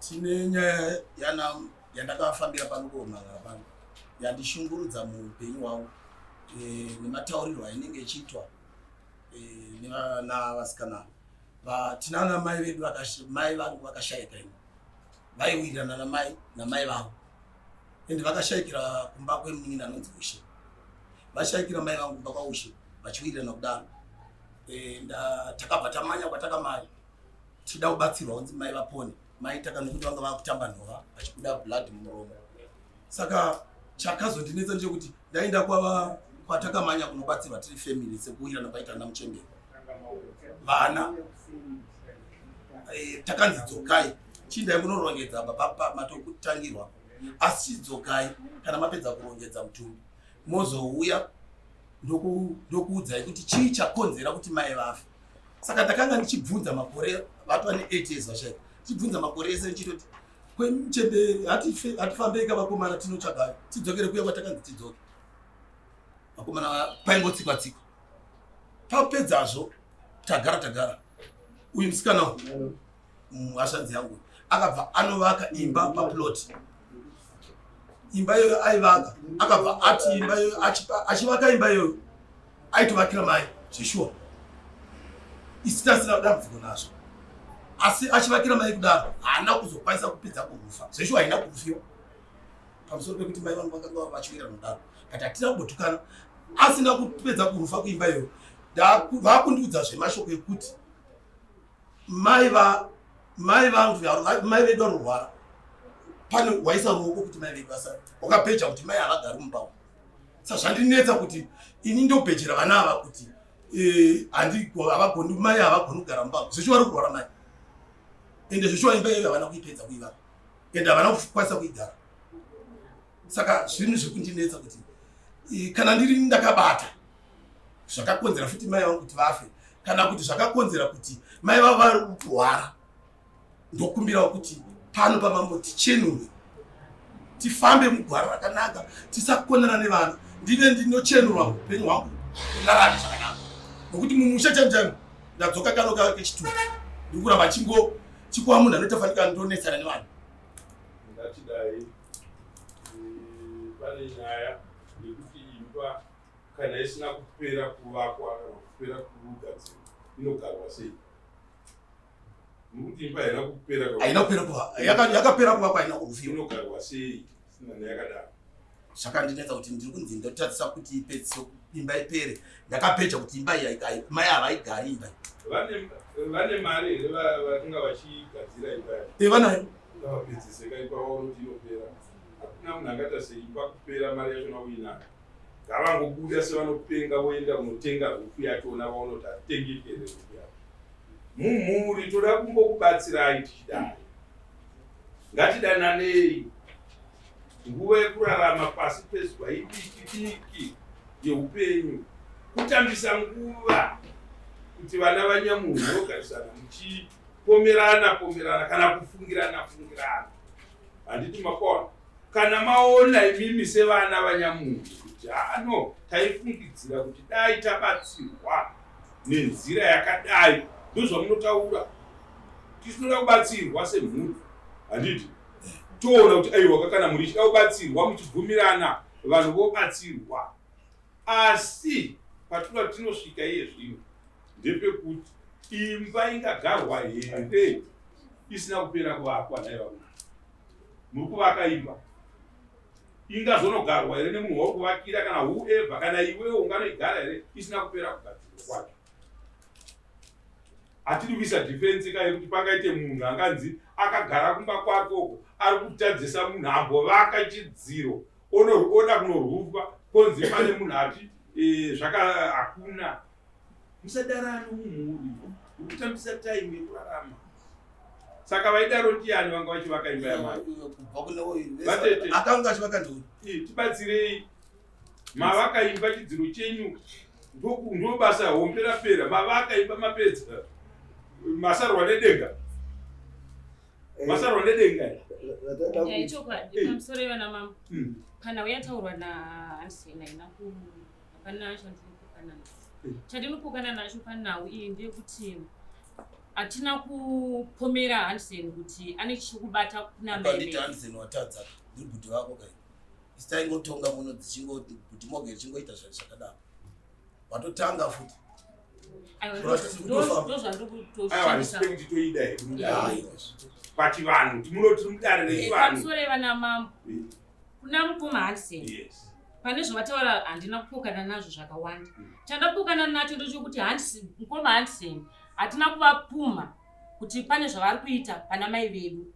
Tine nyaya yana yandakafambira pano kuomangara pano yandishungurudza muupenyu hwangu e, nemataurirwo ainenge ichiitwa e, nevana vasikana tinana mai vedu mai vangu vakashaika ini vaiwirirana namai namai vangu ende vakashaikira kumba kwemunin'ina anonzi ushe vashaikira mai vangu kumba kwaushe vachiwirirana kudaro e, takabva tamanya kwatakamanya tichida kubatsirwa kunzi mai vapone mai taka nokuti vanga vakutamba nhova vachibuda blood mumuromo saka chakazondinetsa ndechekuti ndaenda kwava kwatakamanya kunobatsirwa tiri family sekuwirana kwaita ana muchembere vana eh, takanzi dzokai chindai munorongedza apa matokutangirwa asi chidzokai kana mapedza kurongedza mutumbi mozouya ndokuudzai kuti chii chakonzera kuti mai vafe saka ndakanga ndichibvunza makore vatova ne8 years vashaika ndichibvunza makore ese ndichitoti kwemuchembere hatifambei ka vakomana tinotsvaga tidzokere kuya kwatakanzi tidzoke vakomana paingotsikwa tsikwa tapedzazvo tagara tagara uyu musikana hashanzi yangu akabva anovaka imba paplot imba iyoyo aivaka akabva ati imba iyoyo achivaka imba iyoyo aitovakira mai zveshuwa isi tasina dambudziko nazvo asi achivakira mai kudaro haana kuzokwanisa kupedza kurufa zveshuwa haina kurufiwa pamusoro pekuti mai vangu vakanga vachiwira nodaro but hatina kumbotukana asina kupedza kurufa kuimba iyoyo vakundiudza zvemashoko ekuti mai va mai vangu mai vedu vanorwara pane waisa ruoko kuti mai vedu vasa wakabheja kuti mai havagari mumba umu sa zvandinetsa kuti ini ndobhejera vana ava kuti eh, havagoni mai havagoni kugara mumba umu zveshuwa vari kurwara mai ende zveshuwa imba iyoyo havana kuipedza kuivaka ende havana kukwanisa kuigara saka zvinhu zvekundinetsa kuti eh, kana ndiri ndakabata zvakakonzera futi mai vangu kuti vafe kana kuti zvakakonzera kuti mai vavo vari kurwara ndokumbirawo kuti pano pamambo tichenurwe tifambe mugwara rakanaka tisakonana nevana ndive ndinochenurwa upenyu hwangu ndarame zvakanaka nokuti mumusha chaimo chaimo ndadzoka kano ka kechituku ndiri kuramba chingo chikuva munhu anoita fanika ndonetsana nevanhu ngatidai eh, pane nyaya yekuti imba kana isina kupera kuvakwa kana kupera kugadzirwa inogarwa sei nokuti imba haina kupera haina kupera kuvakwa yakapera kuvakwa haina kurufiwa inogarwa sei isina yakadaro zvakandinetsa kuti ndiri kunzi ndotadzisa kuti ipedzise imba ipere ndakapeja kuti imba iyi mai havaigari imba vane mari here vakanga vachigadzira imba yacho e vanayo ngavapedzise kaimba vaonoti inopera hakuna munhu angaita seimba kupera mari yachona uinayo Ngavangobuda sevanopenga voenda kunotenga huku yachona vaonoti hatitengeki here huku yacho. Mumhuri toda kumbokubatsirai tichidai. Ngatidananei. Nguva yekurarama pasi pezuva idiki diki yeupenyu. Kutambisa nguva kuti vana vanyamunhu vogarisana muchipomerana pomerana kana kufungirana fungirana. Handiti makona? Kana maona imimi sevana vanyamunhu kuti haa no taifungidzira kuti dai tabatsirwa nenzira yakadai ndozvamunotaura tisinoda kubatsirwa semhuri handiti toona kuti aiwaka kana mhuri ichida kubatsirwa muchibvumirana vanhu vobatsirwa Asi patinoda tinosvika iye zvino ndepekuti imba ingagarwa here isina kupera kuvakwa nhai varume muri kuvaka imba ingazonogarwa here nemunhu wauri kuvakira kana whoever kana iwewo unganoigara here isina kupera kugadzirwa kwacho Hatidi kuisa defense ka yekuti pangaite munhu anganzi akagara kumba kwake uko ari kutadzisa munhu ambovaka chidziro oda kunorufwa konzi pane munhu ati e, zvaka hakuna musadarano mumhuri ukutambisa time yekurarama saka vaidaro ndiani vanga vachivaka imba yamai vatete akanga achivaka ndiuyu tibatsirei mavaka imba chidziro chenyu ndobasa hombe rapera mavaka imba mapedza masarwa nedenga eh, masarwa nedenga ichokwadi eh. pamusoro yevana mama hmm. kana uyataurwa nahandisenaina ku hapana chandinopokana nacho eh. chandinopokana nacho panhau iyi ndeyekuti Hatina kupomera Hansen kuti ane chekubata kuna mai Ukanditi Hansen watadza, ndiri bhudhi vako kai. Isi taingotonga muno dzichingoti bhudhi Morgan chingoita zvakadaro. Watotanga futi. Aiwa, respect toida hedu mudare. Pachivanhu timunoti mudare rechivanhu. Pamusoro vana mambo. Kuna mukoma Hansen. Yes. Pane zvavataura handina kupokana nazvo zvakawanda. Chandapokana nacho ndechokuti mukoma Hansen hatina kuvapumha kuti pane zvavari kuita pana mai vedu.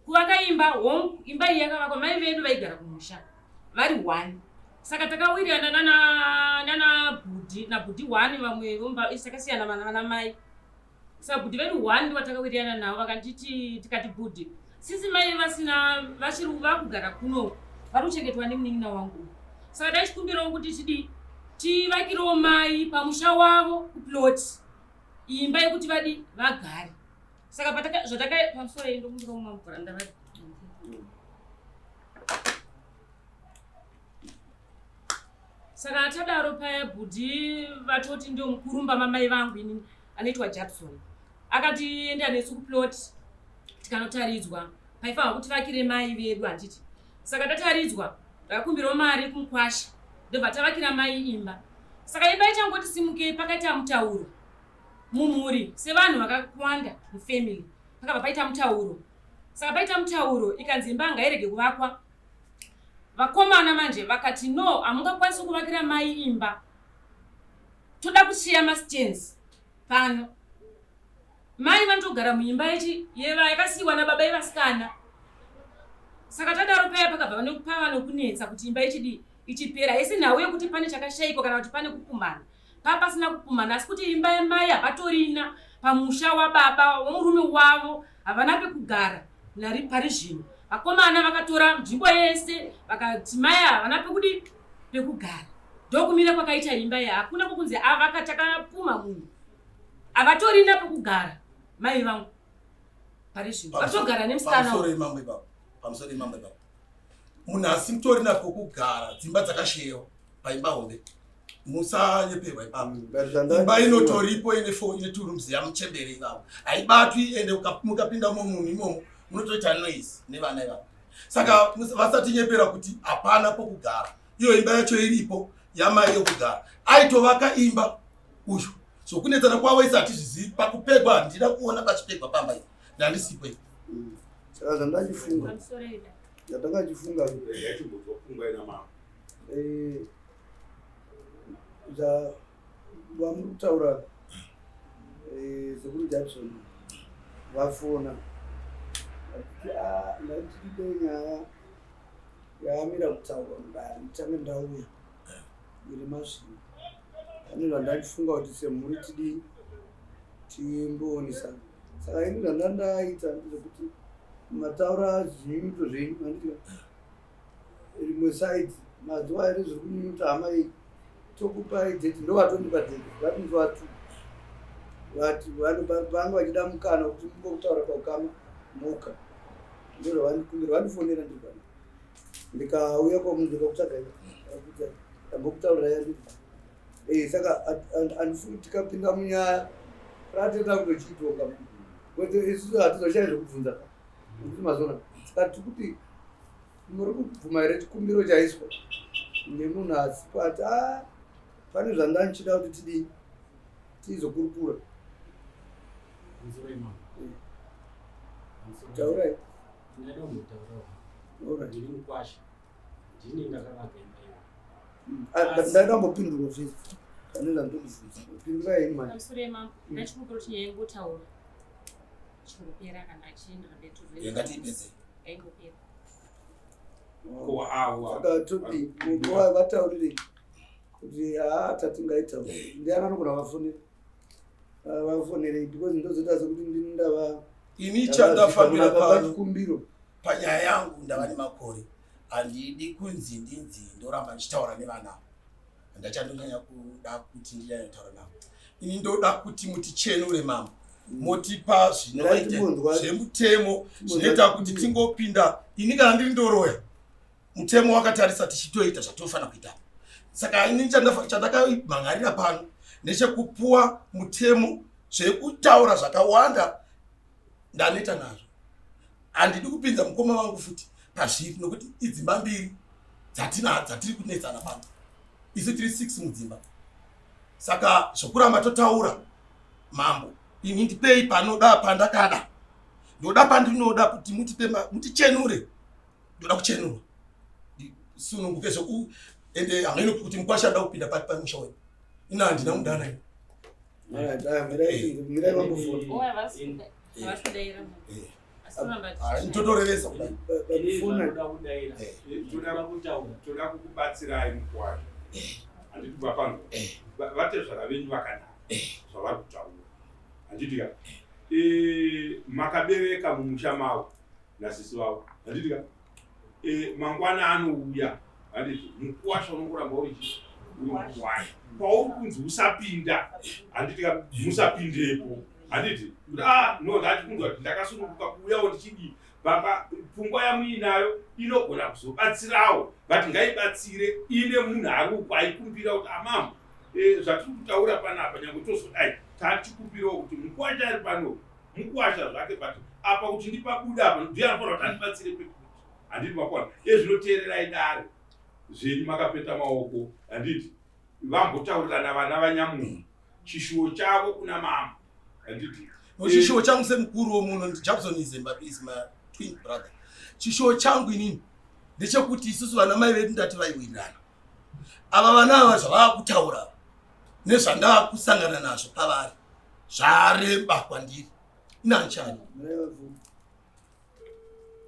Kuvaka imba, hongu, imba iyi yakavakwa mai vedu vaigara kumusha vari one. Saka takawirirana nana nana bhudhi nabhudhi one vamwe vomba takasiyana vana vana mai. Saka bhudhi vedu one ndivo takawirirana navo vakanditi tikati bhudhi sisi mai vasina vachiri vakugara kuno vari kuchengetwa nemunin'ina wangu. Saka taichikumbirawo kuti tidii tivakirewo mai pamusha wavo kuplot imba yekuti vadi vagare. Saka pataka zvataka pamusoro iyi ndokumbirawo mamvura ndava Saka tadaro paya bhudhi vatoti ndio mukurumba mamai vangu inini anoitwa Jackson. Akati enda nesu kuplot tikanotaridzwa paifanirwa kuti vakire mai vedu handiti. Saka tataridzwa takakumbirawo mari kumukwasha ndobva tavakira mai imba. Saka imba ichangoti simukei pakaita mutauro mumhuri sevanhu vakawanda mufamily pakabva paita mutauro. Saka paita mutauro ikanzi imba ngairege kuvakwa. Vakomana manje vakati no hamungakwanisi kuvakira mai imba toda kusiya mastands pano. Mai vanotogara muimba yechi yeva yakasiyiwa nababa yevasikana. Saka tadaro paya pakabva pava nokunetsa kuti imba ichidii ichipera. Haisi nhau yekuti pane chakashaikwa kana kuti pane kupumhana. Paa pasina kupumhana asi kuti imba yamai hapatorina pamusha wababa womurume wavo havana pekugara nari pari zvino. Vakomana vakatora nzvimbo yese vakati mai havana pekudi pekugara. Ndokumira kwakaita imba iyi hakuna kwokunzi avaka takapumha munhu. Havatorina pekugara mai vangu pari zvino. Vatogara nemusikana. Pamusoro imambo ipapo. Pamusoro imambo ipapo. Munhu asitorina pekugara dzimba dzakasheyewa paimba hombe. Musanyeperwa ipapo. Imba inotoripo ine four ine two rooms yamuchembere ivavo. Haibatwi ende mukapinda umo munhu imomo munotoita noise nevana ivavo. Saka vasatinyepera kuti hapana pokugara. Iyo imba yacho iripo yamai yokugara. Aitovaka imba uyu. So kunetsana kwavo isi hatizvizivi pakupegwa handina kuona pachipegwa pamba iyi. Ndandisipo iyi. Saka zvandachifunga. Zvatangachifunga. Eh, zvamuri kutaura eh, sekuru Jackson vafona vachiti ah, ndaitide nyaya yaamira kutaurwa mudare nditange ndauya iri masvingo pane zvandachifunga kuti semhuri tidii timboonesana saka ini zvandandaita ndezvekuti mataura zvinyunyuto zvenyu handiti rimwe side mazuva here zviri kunyunyuta hama iyi tokupai date ndovatondipa date vati musi watu vati vanga vachida mukana wekuti mumbokutaura paukama moka ndozvavandikumbira vandifonera ndiri pano ndikauya kwamunhu ndikakutsvagai ndambokutaurirai anditi eh, saka andifungi tikapinda munyaya rateta kutochiitonga kwete isusu hatizoshayi zvekubvunza Handiti mazona saka tiri kuti muri kubvuma here chikumbiro chaiswa nemunhu asipo ati a ah, pane zvandandichida kuti tidii tizokurukura taurai ndaida kumbopindurwa zvese pane zvandokubvunza pindurai henyu manje chingopera kana achiendera mberi tozoenda ngatiipedze yaingopera ko awa saka toti ko vataurire kuti haa tatingaita ndiani anogona vafonera vafonerei because ndozoita sekuti ndini ndava ini chandafambira pano chikumbiro panyaya yangu ndava nemakore handidi kunzi ndinzi ndoramba ndichitaura nevana ava Handachandonyanya kuda kuti ndinyanyotaura navo. Ini ndoda kuti mutichenure mambo, motipa zvinoita zvemutemo zvinoita kuti tingopinda. Ini kana ndiri ndoroya mutemo wakatarisa tichitoita zvatinofanira kuita. Saka ini chandakamhan'arira pano ndechekupuwa mutemo. Zvekutaura zvakawanda ndaneta nazvo. Handidi kupinza mukoma wangu futi pazviri nokuti idzimba mbiri dzatina dzatiri kunetsana pano. Isu tiri 6 mudzimba. Saka zvokuramba totaura mambo ini ndipei panoda pandakada. Ndoda pandinoda kuti mutipe mutichenure. Ndoda kuchenurwa. Sununguke zvoku ende hameno kuti mukwasha anoda kupinda pati pamusha wenyu. Ini handina mudana ini. Ndotorevesa kudai. Toda kukubatsirai mukwasha. Handiti bapano. Vatezvara venyu vakanaka. Zvavari kutaura. Handiti ka. Makabereka mumusha mavo nasisi vavo. Handiti ka. E, mangwana anouya handiti mukuwasha unongoramba uri chii uri mukuwasha kwauri kunzi usapinda handiti ka musapindepo handiti kuti ah no ndati kunzwa kuti ndakasununguka kuuyawo ndichidii baba pfungwa yamuinayo inogona kuzobatsirawo but ngaibatsire ine munhu ari uko aikumbira kuti amambo e, zvatiri kutaura panapa nyange tozodai tatichikumbirawo kuti mukuwasha ari pano mukuwasha zvake but apa kuti ndipabuda apa ndiye anofanira kuti andibatsire pekuti handiti makwana ezvino teererai dare zvenyu makapeta maoko handiti vambotaurirana vana vanyamunhu chishuwo chavo kuna mambo handiti chishuwo changu semukuru womuno Jackson is, is my twin brother chishuwo changu inini ndechekuti isusu vana mai vedu ndati vaiwirirana ava vana ava zvavava kutaura nezvandava kusangana nazvo pavari zvareba kwandiri inanchani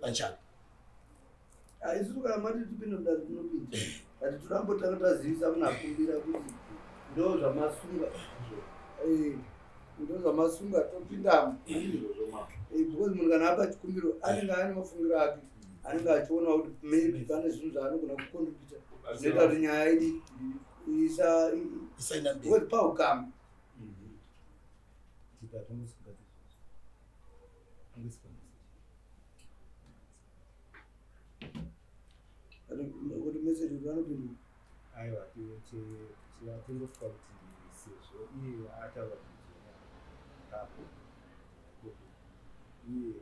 anchani Isusu kana mati tipinde mudare tinopinda but toda tanga tazivisa munhu akumbira kuti ndo zvamasunga ndo zvamasunga topindamo because munhu kana apa chikumbiro anenge ane mafungiro ake anenge achiona kuti maybe pane zvinhu zvaanogona kucontributa zvinoita kuti nyaya idi isa because paukama kuti message kuti vanopindura aiwa tingofuka kuti sezvo iye ataura kuti apo iye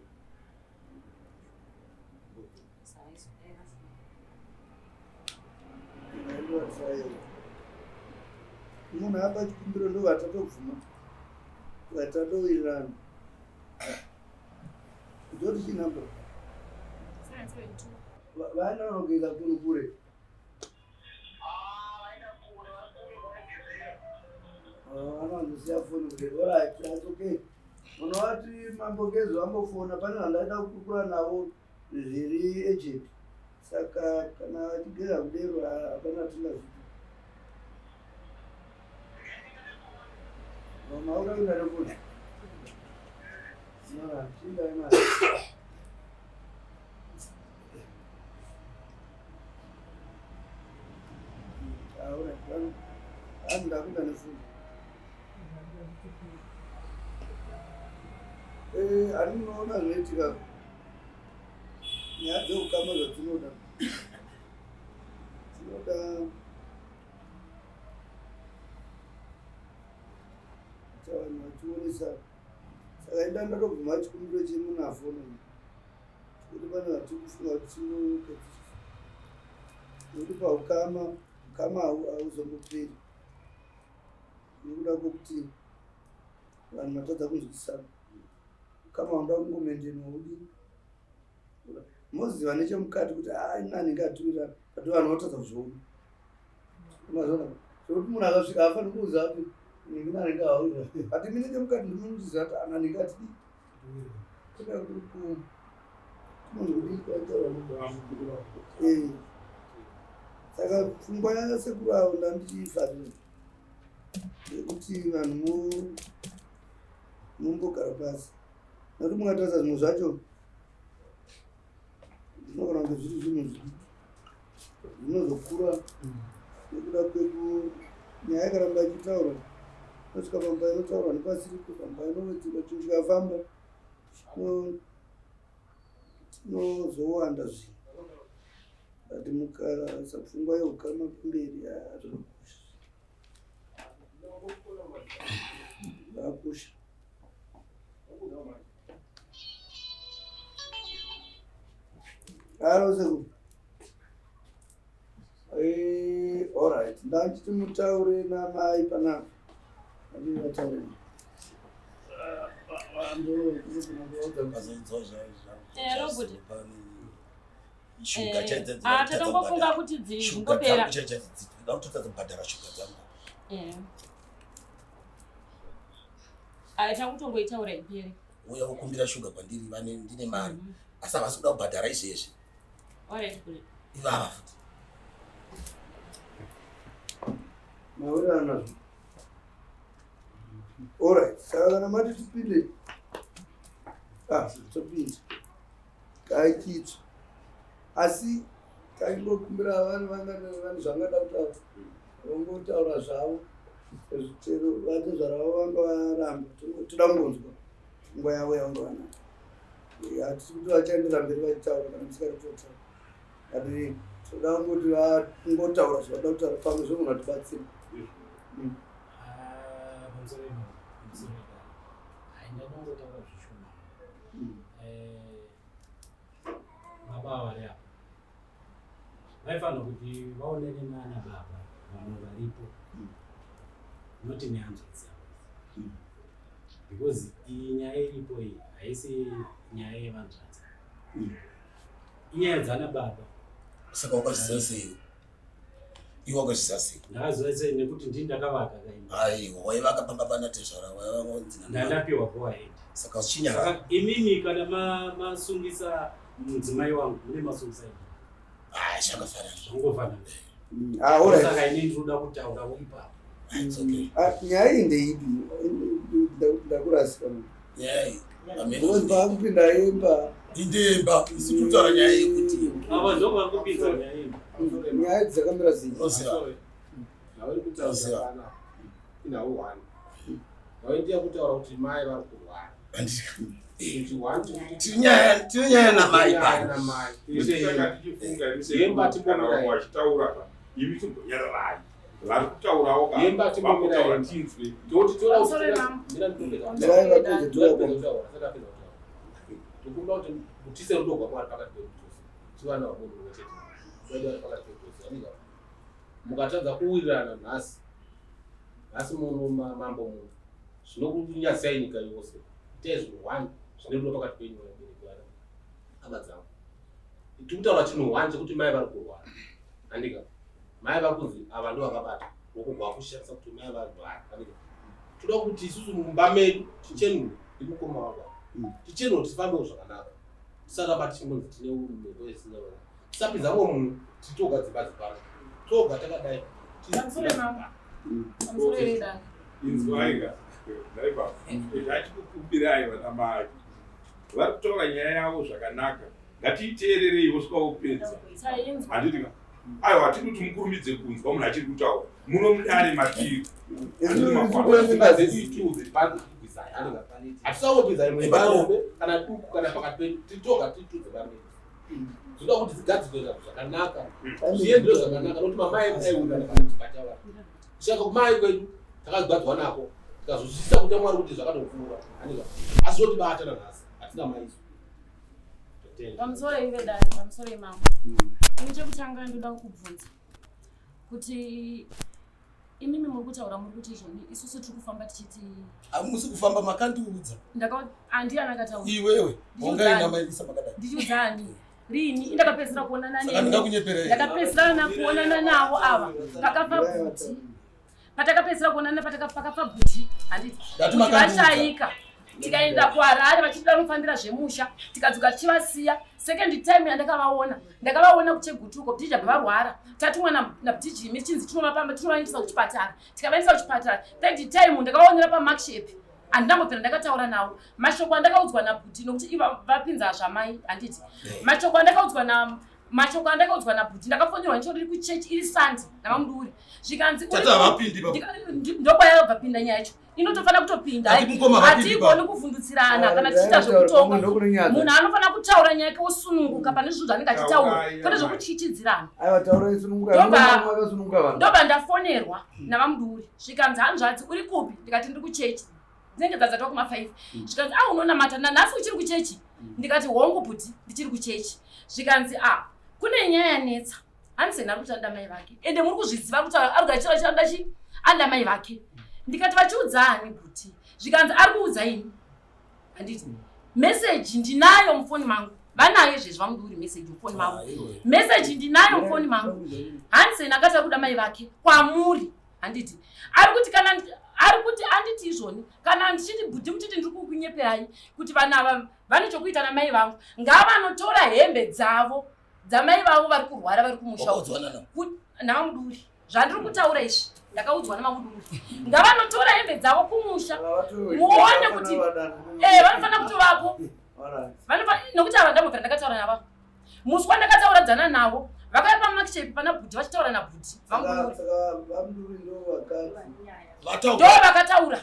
munhu apa chikumbiro ndo vatatobvuma vatatowirirana ndoti chinumber vanorongeka kuri kure vanondisiya foni kure orit that's okay munovati mambo gezi vambofona pane vandaida kukurukura navo zviri agent saka kana vachigeza kudero hapana tingazviti mauda kuenda nefoni Andinoona zvinoitika nyaya dzeukama zvadzinoda dzinoda kuti vanhu vachionesana saka inda ndatobvuma chikumbiro chemunhu afona kuti pane vatiri kufunga kuti tinogadzirisa nekuti paukama ukama hauzomboperi nekuda kwekuti vanhu vatadza kunzwisisana ukama unoda kungomendeni waudii moziva nechemukati kuti ah, anenge atumirana but vanhu votadza kuzviona mazona zvekuti munhu akasvika afaniri kuuza kuti nini anenge aurira but imi nechemukati ndinomuchiziva kuti anhu anenge atidii kuda kuri ku kunonzi kudii kwaitaura eh. saka pfungwa yasekuru avo ndandichiifarira yekuti vanhu mumbogara pasi nokuti mungatarisa zvimwe zvacho zvinogona kunge zviri zvinhu zvidiki zvinozokura nekuda kweku nyaya ikaramba ichitaurwa inosvika pamba inotaurwa nepasiripo pamba inowedzerwa chinhu chikafamba chinozowanda zvinhu but mukaisa pfungwa yeukama kumberi zvakakosha zvakakosha. Halo sekuru. Eh, all right. Ndachiti mutaure namai panapa. Andii vataure. Shuga Eh, chaidzo ah, tatongofunga kuti shuga dzingopera. dzangu chaidzo ndakutotadza kubhadhara shuga dzangu. Eh. Ah, takutongoitaura ipere. Uya wokumbira shuga kwandiri vane ndine mari asi havasi kuda kubhadhara izvezvi. Alright, kule. Ivava futi. Mawirirana nazvo. All right. Saka kana mati tipinde. Ah, topinda. Kaikitswa. Asi taingokumbira vanhu vanga vane zvangada kutaura. Vongotaura zvavo. Chero vatezvara vavo vanga varamba. Toda kungonzwa nguva yavo yavanga vanayo. Hatisi kuti vachaendera mberi vachitaura kana musingadi kutotaura. But toda kungoti vangotaura zvavada kutaura pamwe zvinogona kutibatsira. Ah, pamusoro ino, pamusoro ino. Hai, ndinongotaura zvishoma. Eh, baba ava vari apa vaifanira kuti vaoneke nana baba vamwe varipo not nehanzvadzi dzavo because iyi nyaya iripo iyi haisi nyaya yevanzvadzi, inyaya dzana baba. Saka wakazviziva sei? Iwe wakazviziva sei? Ndakaziva sei nekuti ndini ndakavaka kaimba. Aiwa, waivaka pamba pana tezvara waivangonzi Ndandapiwa go ahead. Saka uchinyara. Saka imimi kana masungisa mudzimai wangu mune masungisa ini. Ah, zvakafanana. Zvangofanana. Ah, all right. Saka ini ndinoda kutaurawo ipapo. It's okay. Ah, nyaya iyi ndeipi? Ndakurasika. Nyaya iyi. Because paakupinda imba. Indemba, isi kutaura nyaya yekuti Ava ndo vari kupinza nyaya iyi. Nyaya dzakamira sei? Unoziva. Zvauri kutaura pana inhau one. Vaindiya kutaura kuti mai vari kurwara. Kuti one Tiri nyaya, tiri nyaya namai pano. namai. Saka tichifunga imi Yemba sekuru, kana vamwe vachitaura ka, imi chimbonyararai. Vari kutaurawo ka, Yemba timbomira vakotaura yemba. tinzwe. Toti tora Pamusoro yemambo. mira ndipedza. Mirai vapedze Toda tora kupedza kutaura, asati apedza kutaura. Tokumbira kuti mutise rudo rwaMwari pakati pedu tose. Tivana vamunhu mumwe chete. Vaida vari pakati pedu tose. Andika. Mukatadza kuwirirana nhasi. Nhasi muno mambo muno. Zvinokunyadzisai nyika yose. Itai zvinhu one zvine rudo pakati penyu vabereki vana. Hama dzangu. Tiri kutaura chinhu one chekuti mai vari kurwara. Andika. Mai vari kunzi ava ndo vakabata. Ruoko rwakushandisa kuti mai varwara. Andika. Toda kuti isusu mumba medu tichenure ndimukoma wangu. Tichenure tifambewo zvakanaka. Tisaramba tichingonzi tine mhepo isina vana. Tisapinza mumwe munhu titoga dzimba dzepano. Toga takadai. Pamusoro yemambo. Pamusoro yedare. Inzwai ka. Ndaipa. Ndachikukumbirai vana mai. Vari kutaura nyaya yavo zvakanaka. Ngatiiteererei vosvika vopedza. Tainzwa. Handiti ka? Aiwa, hatidi kuti mukurumidze kunzwa munhu achiri kutaura. Muno mudare matiri. Hatisangopinza imwe imba kana duku kana pakati pedu titoga titudze pamene. Zvinoda kuti dzigadzirwe zvakanaka. Zviendere zvakanaka nokuti mamai edu aiwirirana kana kuchibata vanhu. Saka kumai kwedu takagadzwa nako tikazozwisisa kuti Mwari kuti zvakatopfuura. Andika. Asi zvotibata nanhasi hatina maiso. Pamusoro ivedare, pamusoro yemambo. Ini chekutanga ndoda kukubvunza kuti imimi muri kutaura muri kuti izvoni isusu tiri kufamba tichiti Hamusi kufamba makandiudza. Handiyani akataura? Iwewe, wangaina mailisa makadai. Ndichiudzani rini indakapedzisira kuonana Saka nemi? ndingakunyeperei. Ndakapedzisira kuonana navo ava pakafa bhuti. Patakapedzisira kuonana pakafa bhuti, handiti? Ndati Kuti makandiudza. vashaika. Tikaenda kuHarare vachida kunofambira zvemusha, tikadzoka tichivasiya. Second time yandakavaona, ndakavaona kuChegutu uko Bhutija varwara. Tatumwa naBhutijimi chinzi tinovapamba tinovaendesa kuchipatara. Tikavaendesa kuchipatara. Third time ndakavaonera paMarkshape. Handina ndakataura navo. Mashoko andakaudzwa naBhuti nokuti iva vapinza zvamai, handiti? Mashoko andakaudzwa na mashoko andakaudzwa naBhuti, ndakafonерwa ndichori kuchechi iri Sunday navaMuduri. Zvikanzi Tata havapindi baba. Ndokwayabva pinda nyaya yacho. Inotofanira kutopinda. Ati mukoma havapindi Hatigoni baba. kuvhundutsirana kana tichiita zvekutonga. Munhu anofanira kutaura nyaya yake osununguka pane zvinhu zvaanenge achitaura, Taurai, kwete amai. zvekuchichidzirana. Aiwa, taurai sununguka. Vakasununguka vanhu. Ndobva ndafonerwa navaMuduri. Zvikanzi hanzvadzi uri kupi? Ndikati ndiri kuchechi. Dzinenge dzadzatwa kuma 5. Zvikanzi a unonamata nanhasi uchiri kuchechi. Ndikati hongu bhuti ndichiri kuchechi. Zvikanzi a kune nyaya yanetsa. Hansen ari kuti anoda mai vake. Ende muri kuzviziva kuti ari kugachira achiranda chi anoda mai vake. Ndikati vachiudza ani bhuti. Zvikanzi ari kuudza ini. Handiti message ndinayo mufoni mangu. Vanayo izvezvi vamuduri message mufoni mangu. Message ndinayo mufoni mangu. Hansen akati ari kuda mai vake kwamuri. Handiti ari kuti kana ari kuti anditi izvoni kana ndichiti bhuti muchiti ndiri kukunyeperai kuti vana ava vane chokuita namai vangu ngavanotora hembe dzavo dzamai vavo vari kurwara vari kumusha navamuduri zvandiri kutaura izvi ndakaudzwa namamuduri ngavanotora hembe dzavo kumusha muone kuti eh, vanofanira kutovapo nokuti ava ndambobvira ndakataura navo musi wandakataura dzana navo vakauya pamakishepi pana bhuti vachitaura nabhuti ndo vakataura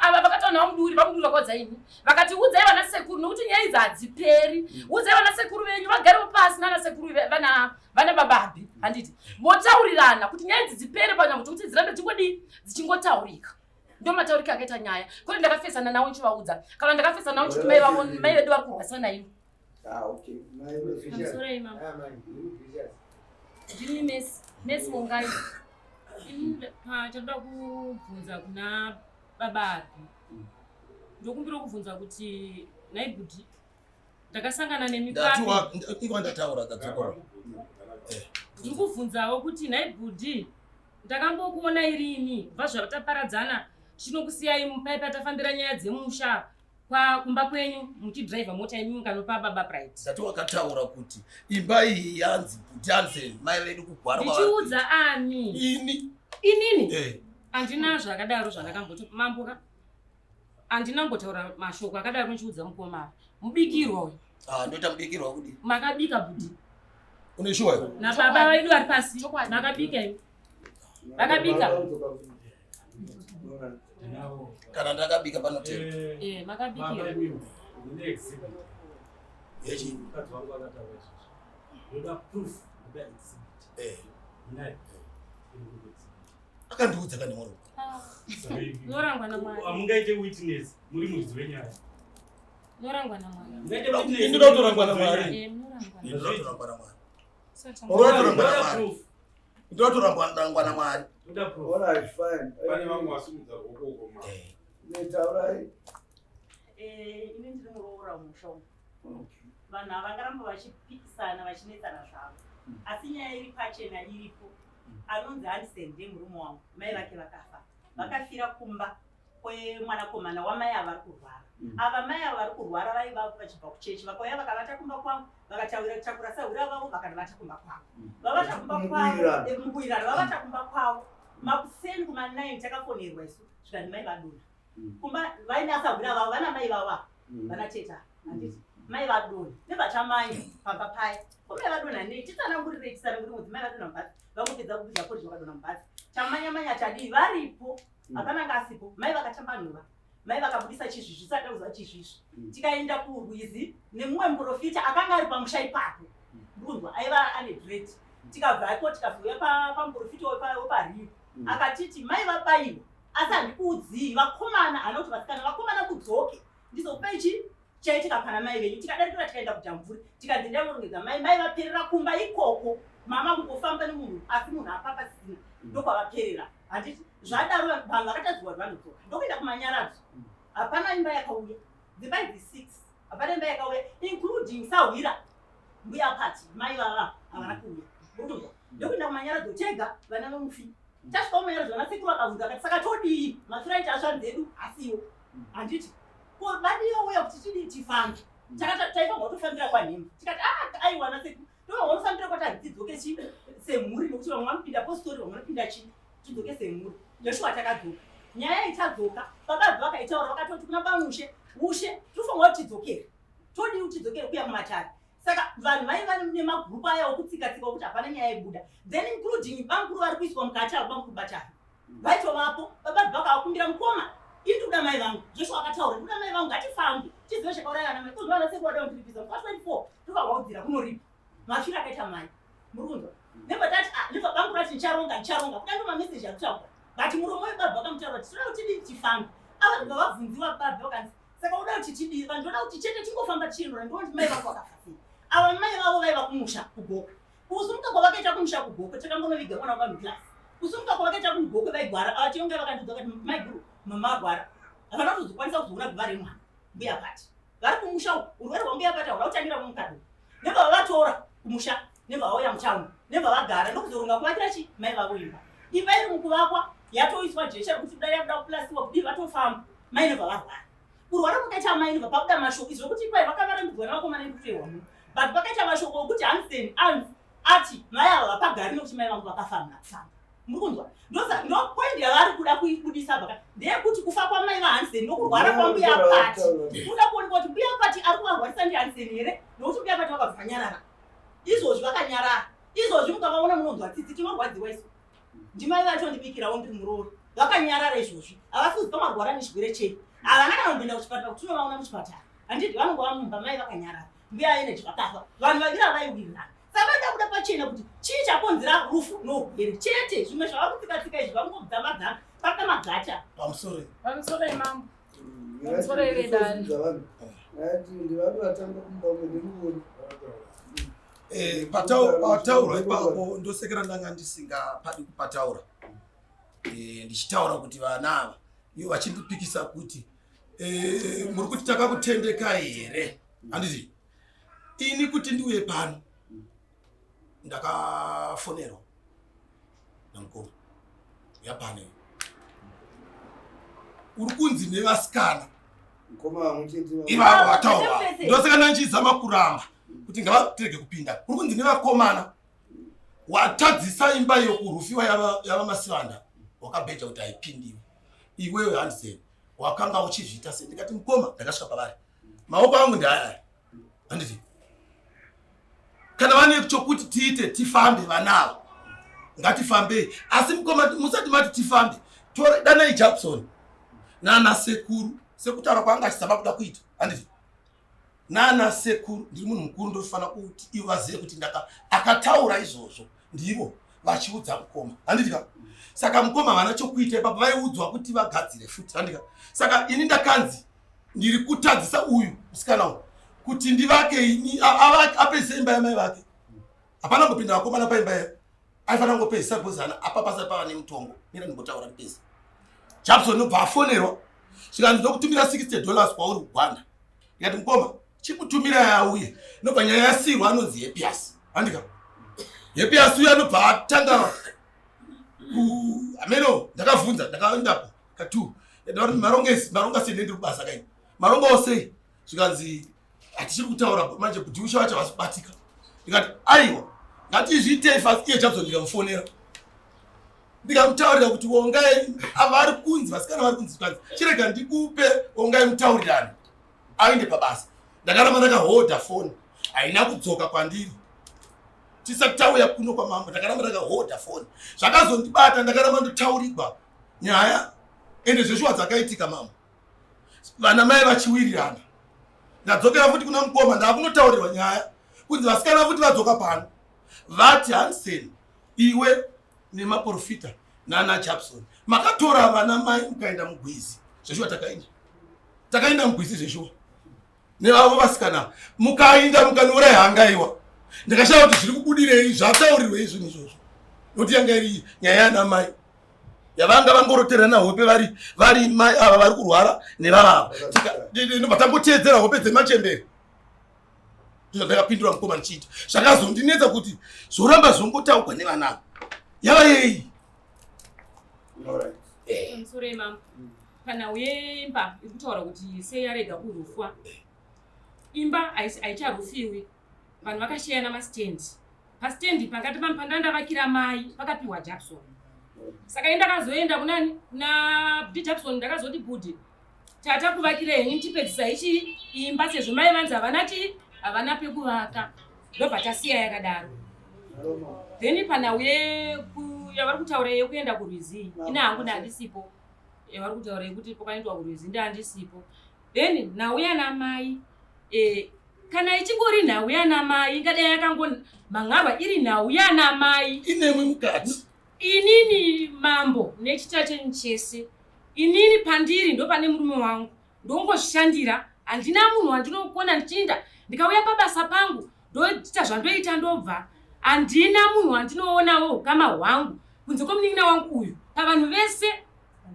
ava vakataura navamuduri vamuduri vakaudza ini vakati udzai vana sekuru nokuti nyaya idzi hadziperi mm. udzai vana sekuru venyu vagarewo pasi nana sekuru vana vana bababi handiti motaurirana kuti nyaya idzi dzipere panyama kuti dzirambe dzichingodii dzichingotaurika ndo matauriko akaita nyaya kwete ndakafesana nawo ndichivaudza kana ndakafesana nawo ndichiti mai vavo mai vedu vari kurwasana ivo ah, okay. Ndini Messi, Messi Wongai. Chanoda kubvunza kuna baba Abi. Ndokumbira kubvunza kuti nhai bhudhi ndakasangana nemi papi? Iko ndataura kadzokoro. Eh. Ndiri kubvunzawo kuti nhai bhudhi ndakambokuona irini kubva zvataparadzana chinokusiyai mupai patafambira nyaya dzemusha kwa kumba kwenyu muchidriver mota imi mukanopa baba pride. Ndati wakataura kuti imba iyi yanzi Bhutansen mai vedu kugwara. Ndichiudza ani? Ini. Inini? Eh. Andina zvakadaro zvandakamboti mambo ka. Andina kumbotaura mashoko akadaro ndichiudza mukoma. Mubikirwa uyu. Ah, ndoita mubikirwa kudi. Makabika bhudhi. Une shuwa iwe? Na baba vedu vari pasi. Makabika imi. Vakabika. Kana ndakabika panotenda. Eh, eh makabikira. Yechi. Mukadzi wangu akataura izvozvo. Ndoda proof, ndoda exhibit. Eh. Munayo. Akandiudza kane moro. Ah. Norangwa naMwari. Hamungaite witness muri muridzi wenyaya. Norangwa naMwari. Ndoda kutorangwa naMwari. Eh, munorangwa. Ndoda kutorangwa naMwari. Ndoda kutorangwa naMwari. Ndotorangwa naMwari. Alright, fine. Pane vamwe vasimudza ruoko uko ma. Eh. Netaurai. Eh, ini ndiri muroora mumusha umu. Okay. Vanhu ava vangaramba vachipikisana vachinetsana zvavo. Asi nyaya iri pachena iripo. Anonzi Hansen ndiye murume wangu. Mai vake vakafa. Vakafira kumba kwemwanakomana wamai ava vari kurwara. Ava mai ava vari kurwara vaiva vachibva kuchechi vakauya vakavata kumba kwangu vakataura takura sahwira vavo vakanovata kumba kwavo. Vavata kumba kwavo Mukuwirirana. mukuwirirana vavata kumba kwavo. Makuseni kuma 9 takafonerwa isu zvikanzi mai vadonha. Kumba vaine asahwira vavo vana mai vavo ava vana teta handiti mai vadonha nevatamai pamba paya ko mai vadonha nei titsanangurirei titsanangurire mudzi mai vadonha mubhazi vangopedza kubvisa porridge vakadonha mubhazi tamanya manya tadii varipo hapana anga asipo mai vakatambanura mai vakabudisa chizvizvi tisati takuziva chizvizvi tikaenda kurwizi nemumwe muprofita akanga ari pamusha ipapo ndikunzwa aiva ane dread tikabvako tikazouya pamuprofita wepario akatiti mai vabaiwa asi handikuudzii vakomana hana kuti vasikana vakomana kudzoke ndizokupai chi chaitika pana mai venyu tikadarikira tikaenda kujamvuri tikanzi ndamurongedza mai mai vaperera kumba ikoko mama kungofamba nemunhu asi munhu apapa sina ndokwavaperera handiti zvadaro vanhu vakatadzirwa kuti vanodzoka ndokuenda kumanyaradzo hapana imba yakauya dzimba idzi 6 hapana imba yakauya including sahwira mbuya pati mai vava havana kuuya urikuzwa ndokuenda kumanyaradzo tega vana vemufi tasvika kumanyaradzo vana sekuru vakabvunza vakati saka todii mafiro aita ashanzi edu asiwo handiti ko vadiwa uya kuti tidii tifambe taifanirwa kutofambira kwanhemba tikati ah aiwa ana sekuru tofanirwa kutofambira kwati tidzoke chi semhuri nokuti vamwe vanopinda postori vamwe vanopinda chi tidzoke semhuri joshua takadzoka nyaya itadzoka baba vakaitaura vakatoti kuna bamushe ushe tofanirwa kuti tidzokere todii kuti tidzokere kuya mumatare saka vanhu vaiva nemagurupu aya okutsika-tsika okuti hapana nyaya ibuda then including bamukuru vari kuiswa mukati avo bamukuru batari vaitovapo baba vakavakumbira mukoma ini ndikuda mai vangu joshua akataura ndikuda mai vangu ngatifambe tizive chakauraya vana mai kuzwa vana sekuru vada kundiripisa musi wa 24 tokavaudzira kunoripa mafiro akaita mai muri kunzwa nebva tati ah nebva bamukuru ati ndicharonga ndicharonga kuda ndo mameseji akutaura but muromo webaba vakamutaura kuti tinoda kuti tidii tifambe. Ava ndobva vabvunziwa baba vakanzi saka uda kuti tidii? Vanhu ndoda kuti chete tingofamba tichiendora ndione kuti mai vako vakafa sei. Ava mai vavo vaiva kumusha kuGokwe. Kusumuka kwavakaita kumusha kuGokwe takangonoviga mwana wava muclass. Kusumuka kwavakaita kuGokwe vaigwara ava tionge vakandiudza vakati maiguru mama arwara. Havana kutozokwanisa kuzoona guva remwana mbuya pati. Vari kumusha uku urwere hwambuya pati hauna kutangira mumukadzi. Nebva vavatora kumusha nebva vauya mutown nebva vagara ndokuzoronga kuvakira chi mai vavo imba. Imba iri mukuvakwa yatoiswa jecha rekuti kudai yakuda kuplasiwa kudii vatofamba mai nebva varwara. Kurwara kwakaita amai nebva pabuda mashoko izvo kuti kwai vakavarambidzwa navakomana nekutoehwa muno but pakaita mashoko okuti hansen anzi ati mai ava vapagari nekuti mai vangu vakafa hamuna kufamba. Muri kunzwa? Ndo point yavari kuda kuibudisa apa ndeyekuti kufa kwamai vaHansen nokurwara kwambuya Pati. Kuda kuonekwa kuti mbuya Pati ari kuvarwarisa ndiHansen here nokuti mbuya Pati vakabva vanyarara. Izvozvi vakanyarara. Izvozvi mukavaona munonzwa tsitsi tinorwadziwa isu. Ndimai vacho ndibikirawo ndiri muroora. Vakanyarara izvozvi. Havasi kuziva marwara nechirwere chei. Havana kana kumboenda kuchipatara kuti tinovaona muchipatara. Handiti vanongova mumba mai vakanyarara. Mbuya Energy vakafa. Vanhu vaviri ava vaiwirirana. Saka vanoda kuda pachena kuti chii chakonzera rufu nourwere chete. Zvimwe zvava kutsika-tsika izvi vangodzamadzana paka magata. Pamusoro. Pamusoro imambo. Pamusoro ivedare. Eh, pataurwa ipapo ndosekera ndanga ndisingapadi kupataura eh, ndichitaura kuti vana ava ivo vachindipikisa kuti eh, muri kuti takakutendekai here handiti ini kuti ndiuye pano ndakafonerwa namukoma yapano uri kunzi nevasikana ivavo vataurwa ndosaka ndandichizama kuramba kuti ngavatirege kupinda uri kunzi nevakomana watadzisa imba iyo kurufiwa yava masivanda wakabheja kuti haipindiwe iwewe handiseni wakanga uchizviita sei ndikati mukoma ndakasvika pavari maoko angu ndeaya handiti kana vane chokuti tiite tifambe vanavo ngatifambei asi mukoma musati mati tifambe danai Jackson nana sekuru sekutaura kwaanga achizama kuda kuita handiti nana sekuru ndiri munhu mukuru ndofanira kuti ivo vazive kuti ndaka akataura izvozvo ndivo vachiudza mukoma handiti ka saka mukoma havana chokuita ipapo vaiudzwa kuti vagadzire futi handika saka ini ndakanzi ndiri kutadzisa uyu musikana uyu kuti ndivake ini apedzise imba yamai vake hapana kupinda vakomana paimba yayo aifanira kungopedzisa because ana apa pasati pava nemutongo mira ndimbotaura ndipedze Jackson nobva afonerwa zvikanzi ndokutumira 60 dollars kwauri kugwanda ndikati mukoma chikutumira yauye nobva nyaya yasirwa anonzi hepias handika hepias uyo anobva atanga ameno ndakavhunza ndakaendapo katu marongesi maronga sei ndiri kubasa kai marongawo sei zvikanzi hatichiri kutaura manje kuti ushe wacho havasi kubatika ndikati aiwa ngatizviitei fast iye Jackson ndikamufonera ndikamutaurira kuti wongai vari kunzi vasikana vari kunzi zvikanzi chirega ndikupe wongai mutaurirani aende pabasa ndakaramba ndakahodha foni haina kudzoka kwandiri tisati tauya kuno kwamambo ndakaramba ndakahodha foni zvakazondibata ndakaramba ndotaurirwa nyaya ende zveshuwa dzakaitika mambo vana mai vachiwirirana ndadzokera futi kuna mukoma ndakunotaurirwa nyaya kunzi vasikana futi vadzoka pano vati Hansen iwe nemaprofita nana Japson makatora vana mai mukaenda mugwizi zveshuwa takaenda takaenda mugwizi zveshuwa nevavo vasikana mukainda mukanouraya hangaiwa ndakashaya kuti zviri kubudirei zvataurirwei zvinhu izvozvo nokuti yanga iri nyaya yana mai yavanga vangoroterana hope vari vari mai ava vari kurwara nevavava nobva tangoteedzera hope dzemachembere ndakapindura mukoma ndichiita zvakazondinetsa kuti zvoramba zvongotaugwa nevana ava yava yei Pamusoro imambo kana uye imba iri kutaura kuti sei yarega kurufwa imba haicharufiwi vanhu vakashiyana mastendi pastendi pakati pandandavakira mai pakapiwa Jackson saka ini ndakazoenda kunani kuna budi Jackson ndakazoti budi tata kuvakira henyu tipedzisa ichi imba sezvo mai vanzi havana chi havana pekuvaka ndobva tasiya yakadaro then panhau yavari kutaura yekuenda kurwizi ini hangu ndandisipo yavari kutaura yekuti pakaendwa kurwizi ndandisipo then nhau yana mai eh, kana ichingori nhau yana mai ingadai yakangomhan'arwa iri nhau yana mai inemwe mukati inini mambo nechita chenyu chese. Inini pandiri ndopane murume wangu, ndongoshandira, handina munhu wandinokona ndichiinda. Ndikauya pabasa pangu ndoita zvandoita ndobva. Handina munhu wandinoonawo ukama hwangu kunze kwemunin'ina wangu uyu. Pavanhu vese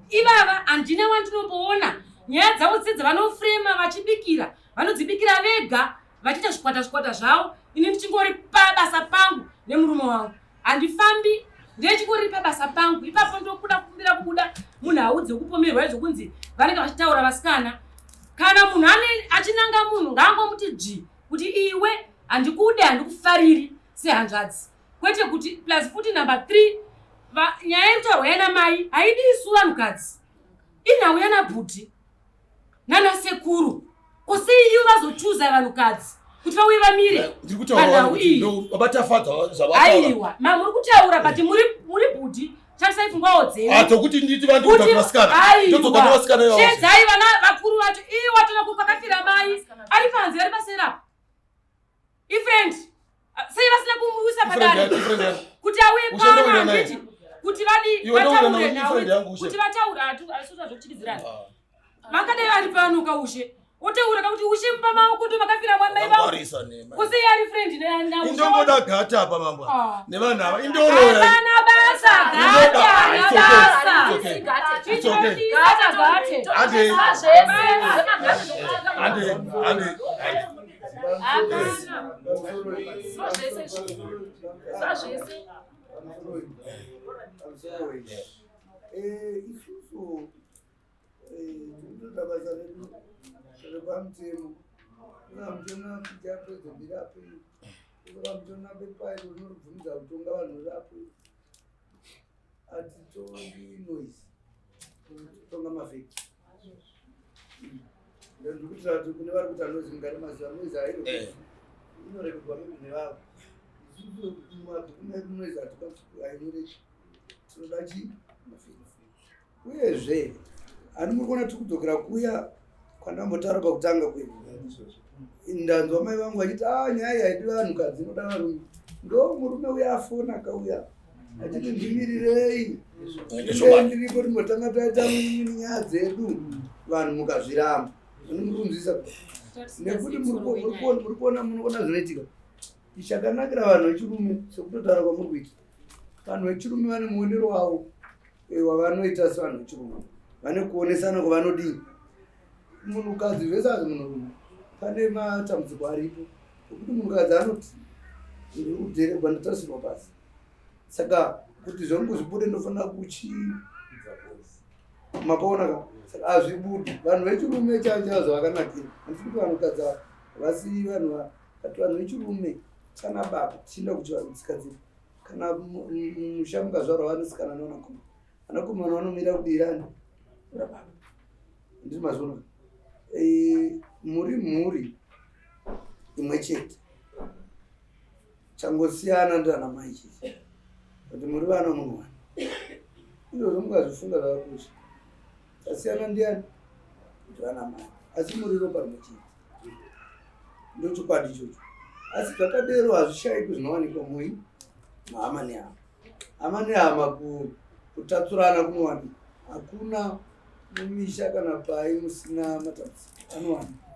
ivava handina wandinomboona. Nyaya dzavo dzese dzavanofrema vachibikira, vanodzibikira vega vachiita zvikwata zvikwata zvavo. Ini ndichingori pabasa pangu nemurume wangu, handifambi, ndechingori pabasa pangu ipapo. Ndokuda kukumbira kubuda munhau dzekupomerwa izvo kunzi vanenge vachitaura vasikana. Kana munhu ane achinanga munhu, ngaangomuti dzvi kuti iwe handikude, handikufariri sehanzvadzi, kwete kuti plus futi number 3. Nyaya yekutaurwa yana mai haidi isu vanhukadzi, inhau yana bhuti nana sekuru. Kosei ivo vazochuza vanhukadzi kuti vauye vamire Ndiri kutaura panhau kuti iyi? Ndo vabatafadza zvavataura. Aiwa, ma muri kutaura, but muri bhudhi, tarisai pfungwawo dzenyu. Ah, tokuti nditi vandiudza kuti vasikana ndodzoka nevasikana ivavo. Shedzai vana vakuru vacho. Iye watona kuri kwakafira mai ari panze, ari paserapo, ifriend. Sei vasina kumuisa padare kuti auye Ushe, pano? ndouya naye. Handiti kuti vadi Iwe ndouya vataure naye, nhau ifriend yangu, Ushe. kuti vataure asuta zvokutyidzirana. Vangadai vari pano kaushe, otaura kakuti ushe mupa maoko ndo makafira mwamai vangu. Vakangwarisa nema. Kusei ari friend naushe? Indongoda gata apa, mambo, Ah. nevanhu ava indoroya. Hapana basa, Indoda- gata Ah, it's okay. basa. It's okay. It's okay. Gata gate. Ande. Zvese. Ande, ande. Hapana. Zvese. Zvese. Isusu tikutoita basa redu repamutemo. Mutemo apija president rapi, mutemo pepa iro rinobvumidza kutonga vanhu rapi. Hatitongi noise, totonga mafacts. Ndikuitira kuti kune vari kuita noise, mugare maziva noise hairo inorekodwa maybe nevavo. Isusu mumabhuku medu noise hatikwanisi, hainyoreki. Tinoda chi mafacts. Uyezve hani muri kuona tiri kudzokera kuya kwandambotaura pakutanga kwedu. Ndanzwa mai vangu vachiti a nyaya iyi haidi vanhukadzi, inoda varume. Ndo murume uya afona akauya achiti ndimirirei. Ndezvokwadi. Ndiripo, timbotanga taita nyaya dzedu. Vanhu mukazviramba, ani muri kunzwisa? Nekuti muri kuona, munoona zvinoitika. Chakanakira vanhu vechirume, sekutotaura kwamuri kuita, vanhu vechirume vane muonero wavo wavanoita sevanhu vechirume, vane kuonesana kwavanodii. Munhukadzi zvese azi munhurume, pane matambudziko aripo ekuti munhukadzi anoti ndiri kudheregwa, ndatarisirwa pasi, saka kuti zvangu zvibude ndofanira kuchi mapaona ka, saka hazvibudi. Vanhu vechirume chavo chavo zvavakanakira, handisi kuti vanhukadzi ava vasi vanhu but vanhu vechirume sana baba, tichienda kuchivanhu, tsika dzedu, kana mumusha mukazvarwa vanasikana nevanakomana, vanakomana vanomira kudirani rababa. Ndiri mazviona? Muri mhuri imwe chete, changosiyana ndivana mai chete, kuti muri vana munhu wani. Izvozvo mukazvifunga zvakakosha. Chasiyana ndiani? Ndivana mai, asi muri ropa rimwe chete. Ndochokwadi ichocho. Asi zvakadero hazvishayikwi zvinowanikwa mui mahama nehama, hama nehama, kutatsurana kunowanikwa. Hakuna mumisha kana pai musina matambudziko, anowanikwa,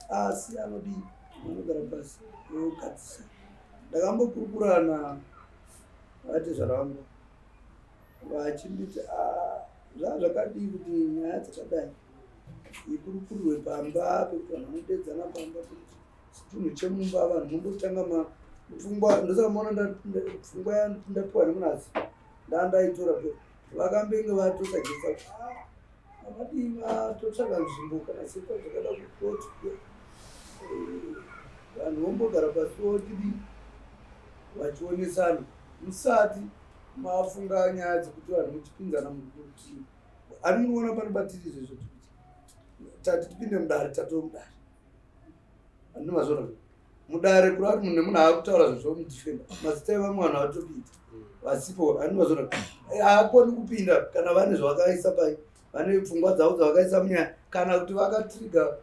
asi anodii? Vanogara pasi vogadzisa. Ndakambokurukurana vatezvara vangu vachinditi, "Ah, zvaa zvakadii kuti nyaya dzakadai ikurukurirwe pamba pekuti vanhu vanodedzana pamba, pekuti chinhu chemumba vanhu mumbotanga pfungwa." Ndosaka maona pfungwa yandapiwa nemunazi ndandaitora pe vakambenge vatosagesa kuti "Ah, vakadii vatotsvaga nzvimbo kana sepa zvakada kukoti, vanhu vombogara pasi votidi vachionesana musati mafunga nyaya dzekuti vanhu muchipinzana mukuti." Ani munoona panobatiri izvezvo, tati tipinde mudare, tatoo mudare. Andini mazviona mudare kureva kuti munhu nemunhu aakutaura zvinhu zvomudefenda, mazita evamwe vanhu avatopinda vasipo. Andini mazviona? Haakoni kupinda kana vane zvavakaisa pai, vane pfungwa dzavo dzavakaisa munyaya, kana kuti vakatrigger,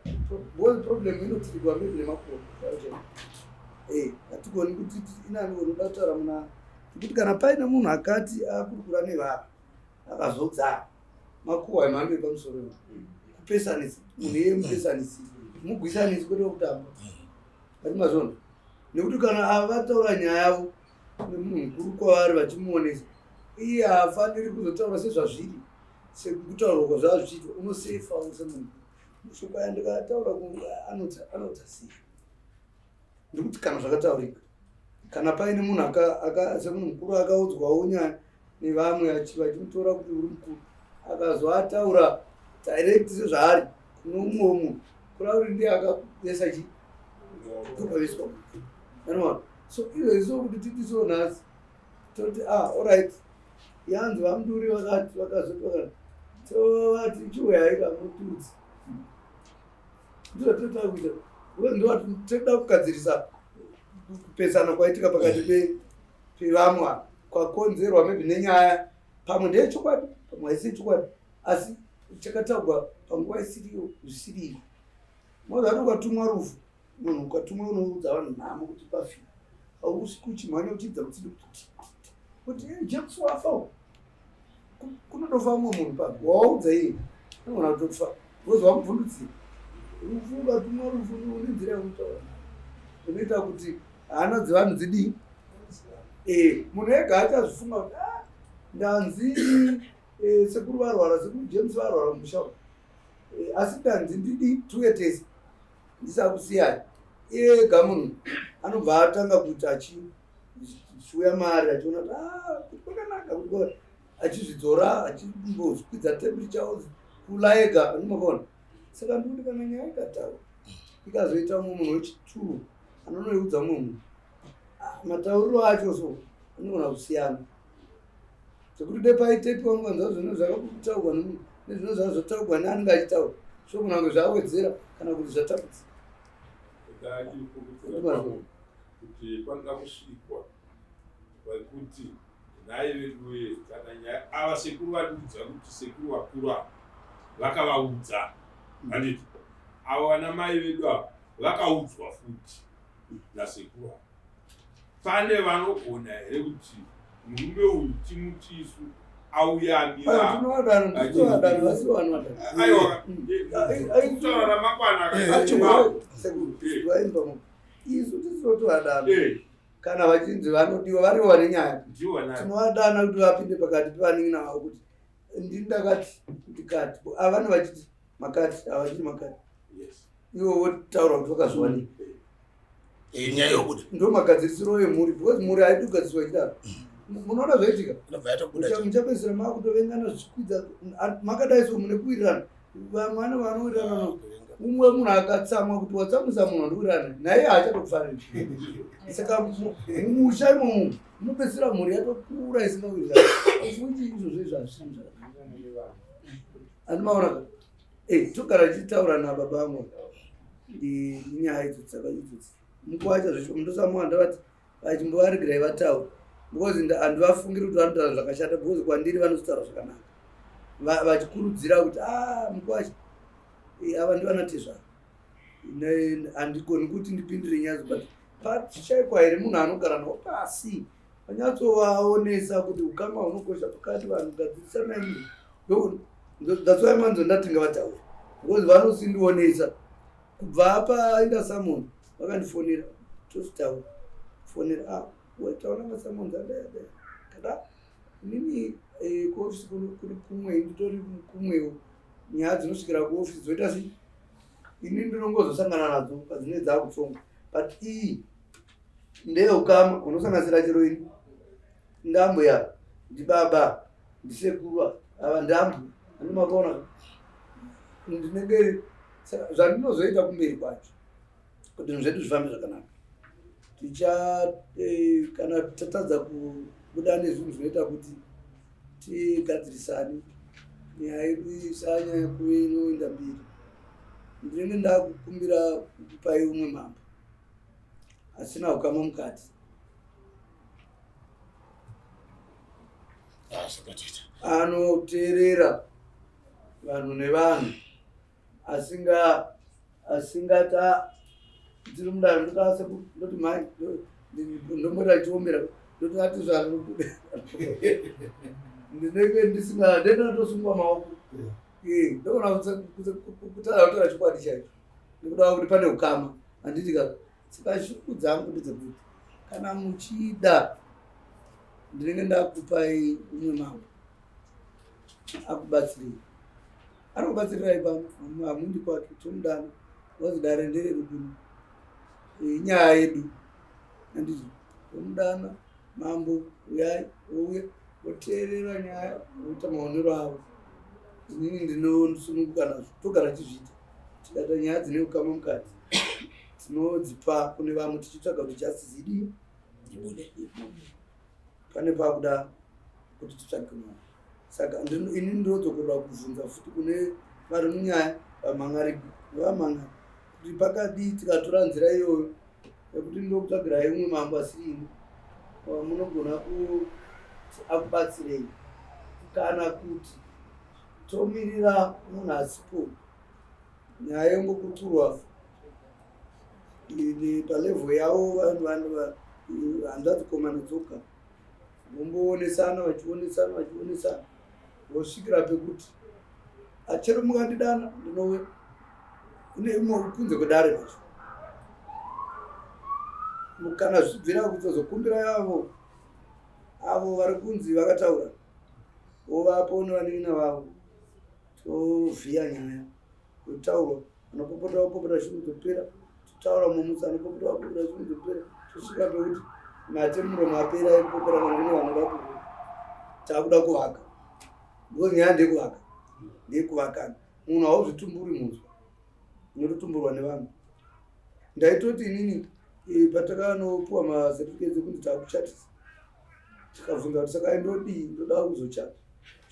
because problem inotrigwa maybe nemakore. Hatigoni kuti inani unoda kutaura muna kuti kana paine munhu akati akurukura nevava akazodzara. Makuhwa emhando yepamusoro iwa. Kupesanisa munhu iye mupesanisi mugwisanisi kwete kutamba. Ati mazvona nekuti kana ava vataura nyaya yavo nemunhu mukuru kwavari vachimuonesa iye haafaniri kuzotaura sezvazviri sekutaurwa kwazvava zvichiitwa unosefawo semunhu mashoko aya ndikataura anotsa sei ndikuti kana zvakataurika kana paine munhu semunhu mukuru akaudzwawo nyaya nevamwe vachimutora kuti uri mukuru akazoataura direct sezvaari kune umwe munhu kureva kuti ndiye akavesa chi tokaviswa anoona so izvo kuti titiso nhasi toti ah alright yanzi vamuduri vakati vakazoti vakati tovati chiuyai kamutudzi ndozvatinoda kuita ndovatinoda kugadzirisa kupesana kwaitika pakati pevamwe kwakonzerwa maybe nenyaya pamwe ndeyechokwadi pamwe haisi yechokwadi asi chakataurwa panguva isiriyo zvisiriyo mozati ukatumwa rufu munhu ukatumwa unoudza vanhu nhamo kuti pafi hausi kuchimhanya uchiidza mutsidi kuti kuti james wafa kunotofa mumwe munhu pa wawaudza iye anogona kutofa because wamubvundutsira rufu ukatumwa rufu une nzira yekunotaura unoita kuti hana dzevanhu dzidii eh, munhu ega achazvifunga kuti ah, ndanzi eh, sekuru varwara sekuru james varwara mumusha eh, asi ndanzi ndidii tuye tese ndisakusiyai ega munhu anobva atanga kuita achiuya mari achiona kuti ah, kuti kwakanaka kuti achizvidzora achimbozvikwidza temperature kula ega anomakona saka ndikuti kana nyaya ikataura ikazoita mumwe munhu wechitwo anonoiudza mumwe munhu ah, matauriro acho so anogona kusiyana zvekuti dai paitepiwa mukanzwa zvinhu zvakataurwa nemunhu nezvino zvazotaurwa neanenge achitaura so kunange zvawedzera kana kuti zvatapudza kuti panoda kusvikwa kwekuti nhai veduwe kana nyaya ava sekuru vadiudza kuti sekuru vakuru ava vakavaudza handiti avo vana mai vedu ava vakaudzwa futi nasekuru ava Pane vanogona here kuti murume uyu timuti isu auye amiraaiwa ramangwana isu tisinotovadana kana vachinzi vanodiwa varivo vane nyaya tinovadana kuti vapinde pakati pevanin'ina vavo kuti ndini ndakati ndikati avane vachiti makati avachiti makati ivo votaura kuti vakazviwanika eh, nyaya yobuda ndo magadzirisiro emhuri because mhuri haidi kugadziswa ichidaro munoona zvaitika muchapedzisira makutovengana zvichikwidza makadai so mune kuwirirana vamwe vane vanowirirana ah, umwe munhu akatsamwa kuti watsamwisa munhu andiwirirana naye haachatokufariri saka mumusha imomo munopedzisira mhuri yatokura isingawirirana futi izvozvo izvo hazvisini zvakanaka andimaona Eh, togara tichitaura nababa vangu nyaya idzo dzaka idzodzi mukuwacha zvisho ndosamuwa ndavati vachimbovaregerai vataura because handivafungiri kuti vanotaura zvakashata because kwandiri vanozotaura zvakanaka vachikurudzira kuti a ah, mukuwacha eh, ava ndivana tezvara handigoni kuti ndipindire nyaya but pachishaikwa here munhu anogara navo pasi vanyatsovaonesa kuti ukama hunokosha pakati vanhu gadzirisanai that's why manzo ndati ngavataure because vanosindionesa kubva apa summon vakandifonera tozotaura fonera ah wetaura masummons adai adai kada inini eh, kuofisi kuri kumwe nditori kumwewo nyaya dzinosvikira kuofisi dzoita sei ini ndinongozosangana nadzo padzinenge dzakutsonga but iyi ndeyeukama unosanganisira chero ini ndambuya ndibaba ndisekuru ava ndambu andimakaona ndinenge zvandinozoita kumberi kwacho kuti zvinhu zvedu zvifambe zvakanaka ticha eh, kana tatadza kubuda nezvinhu zvinoita kuti tigadzirisane nyaya yedu isanyanya kuve inoenda mberi ndinenge ndakukumbira kupai umwe mambo asina ukama mukati Anoteerera vanhu nevanhu asinga asingati ah, ndiri mudare ndoda sekuru ndoti mai ndomboita chiombera ndoti ati zvaari ndinenge ndisinga ndenda ndosungwa maoko. Ndogona kutaura kutaura chokwadi chaicho nekuda kuti pane ukama handiti ka saka shungu dzangu ndedzekuti kana muchida ndinenge ndakupai umwe mambo akubatsirei anokubatsirirai pano hamundi kwake tomudana wazi dare nderedu kuno inyaya yedu handiti tomudana mambo uyai ouya voteerera nyaya voita maonero avo inini ndinosununguka nazvo togara tichizviita tikata nyaya dzine ukama mukati tinodzipa kune vamwe tichitsvaga kuti justice idii ibude pane pakuda kuti titsvage mwana saka ini ndinodzokorora kubvunza futi kune vari munyaya vamhan'ari vamhan'ari kuti pakadii tikatora nzira iyoyo yekuti ndokutsvagirai umwe mambo asiri ini munogona kuti akubatsirei kana kuti tomirira munhu asipo nyaya yongokurukurwa palevel yavo vanhu hanzvadzi komana dzoga vomboonesana vachionesana vachionesana vosvikira pekuti achero mukandidana ndinouya ine imwe kunze kwedare macho kana zvichibvira kutozokumbira yavo avo vari kunzi vakataura vovapo nevanin'ina vavo tovhiya nyaya yotaurwa anopopota opopota shungu dzopera totaura mumutsa anopopota opopota shungu dzopera tosvika pekuti mate muromo apera ekupopera kana kune vanoda ku takuda kuvaka because nyaya ndekuvaka ndekuvakana munhu hauzvitumburi munzwa unototumburwa nevanhu ndaitoti inini eh, patakanopuwa macertificates ekunzi takuchatisa tikabvunza kuti saka ndodii ndoda kuzochata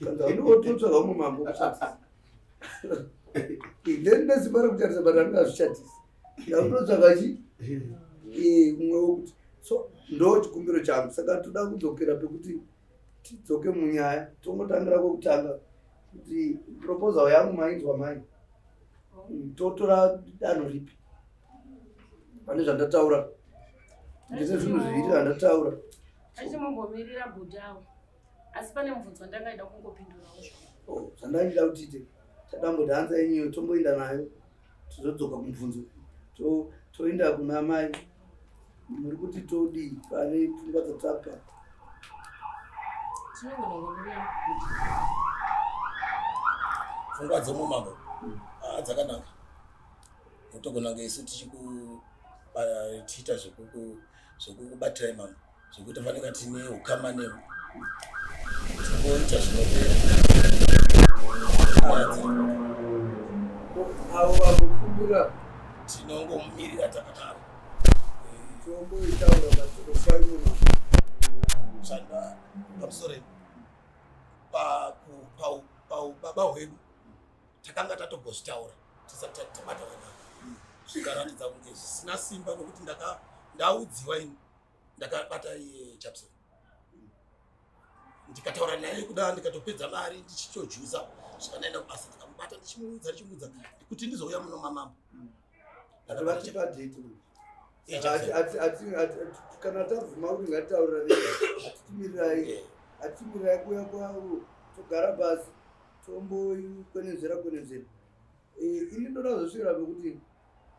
kanzi haundiwototsvaga umwe mambo kuchatisa ndine simba rekuchatisa but handingazvichatisi ndakutotsvaga chi eh, umwe wekuti so ndo chikumbiro changu saka toda kudzokera pekuti tidzoke munyaya tongotangira kwekutanga kuti proposal yangu mainzwa mai totora danho ripi pane zvandataura ndine zvinhu zviviri zvandataura achimombomirira bhuti avo asi pane mubvunzo wandangaida kungopindurawo oh, zvandaida kuti tiite tadamboti hanza yenyeyo tomboinda nayo tozodzoka kumubvunzo toinda kuna mai muri kuti todii pane pfungwa dzatapa pfungwa dzemumambo ah, dzakanaka mutogona kunge isu tichiita zvekukubatirai mambo zvekuti fanika tine ukama nemi tingoita zvinopera avo vakukumbira tinongomumirira takadaro tomboitaura vatinofaimuna zvanda pamusoro paubaba hwedu takanga tatombozvitaura tisati tabata vana zvikaratidza kunge zvisina simba nokuti ndaudziwa ini ndakabata iye Chapson ndikataura naye kuda ndikatopedza mari ndichitojuza svika ndaenda kubasa ndikamubata ndichimuudza ndichimuudza kuti ndizouya muno mamambo kana tabvuma kuti ngatitaurira hatitimirai hatitimirai kuuya kwavo togara pasi tombokwenenzera kwenenzera eh, ini ndoda kuzosvikira pekuti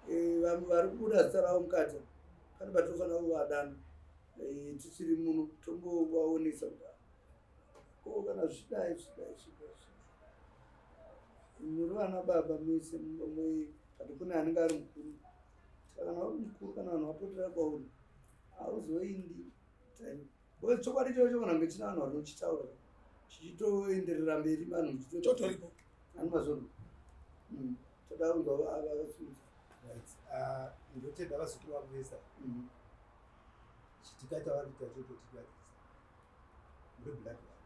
eh, vamwe vari kubuda zita ravo mukati pane patinofanira kuvadana eh, tisiri muno tombovaonesa kuti ko kana zvidai zvidai zvidai muri vana baba mese but kune anenge ari mukuru saka kana uri mukuru kana vanhu vapotera kwauri hauzoindi time chokwadi chocho kana kunge china vanhu vanochitaura chichitoenderera mberi vanhu chotoripo ani mazono mm. toda kunzwa vasimudza Right. Ah, ndotenda vazukuru vangu vese mm. chitikaita vari kuita chototibatisa muri blood one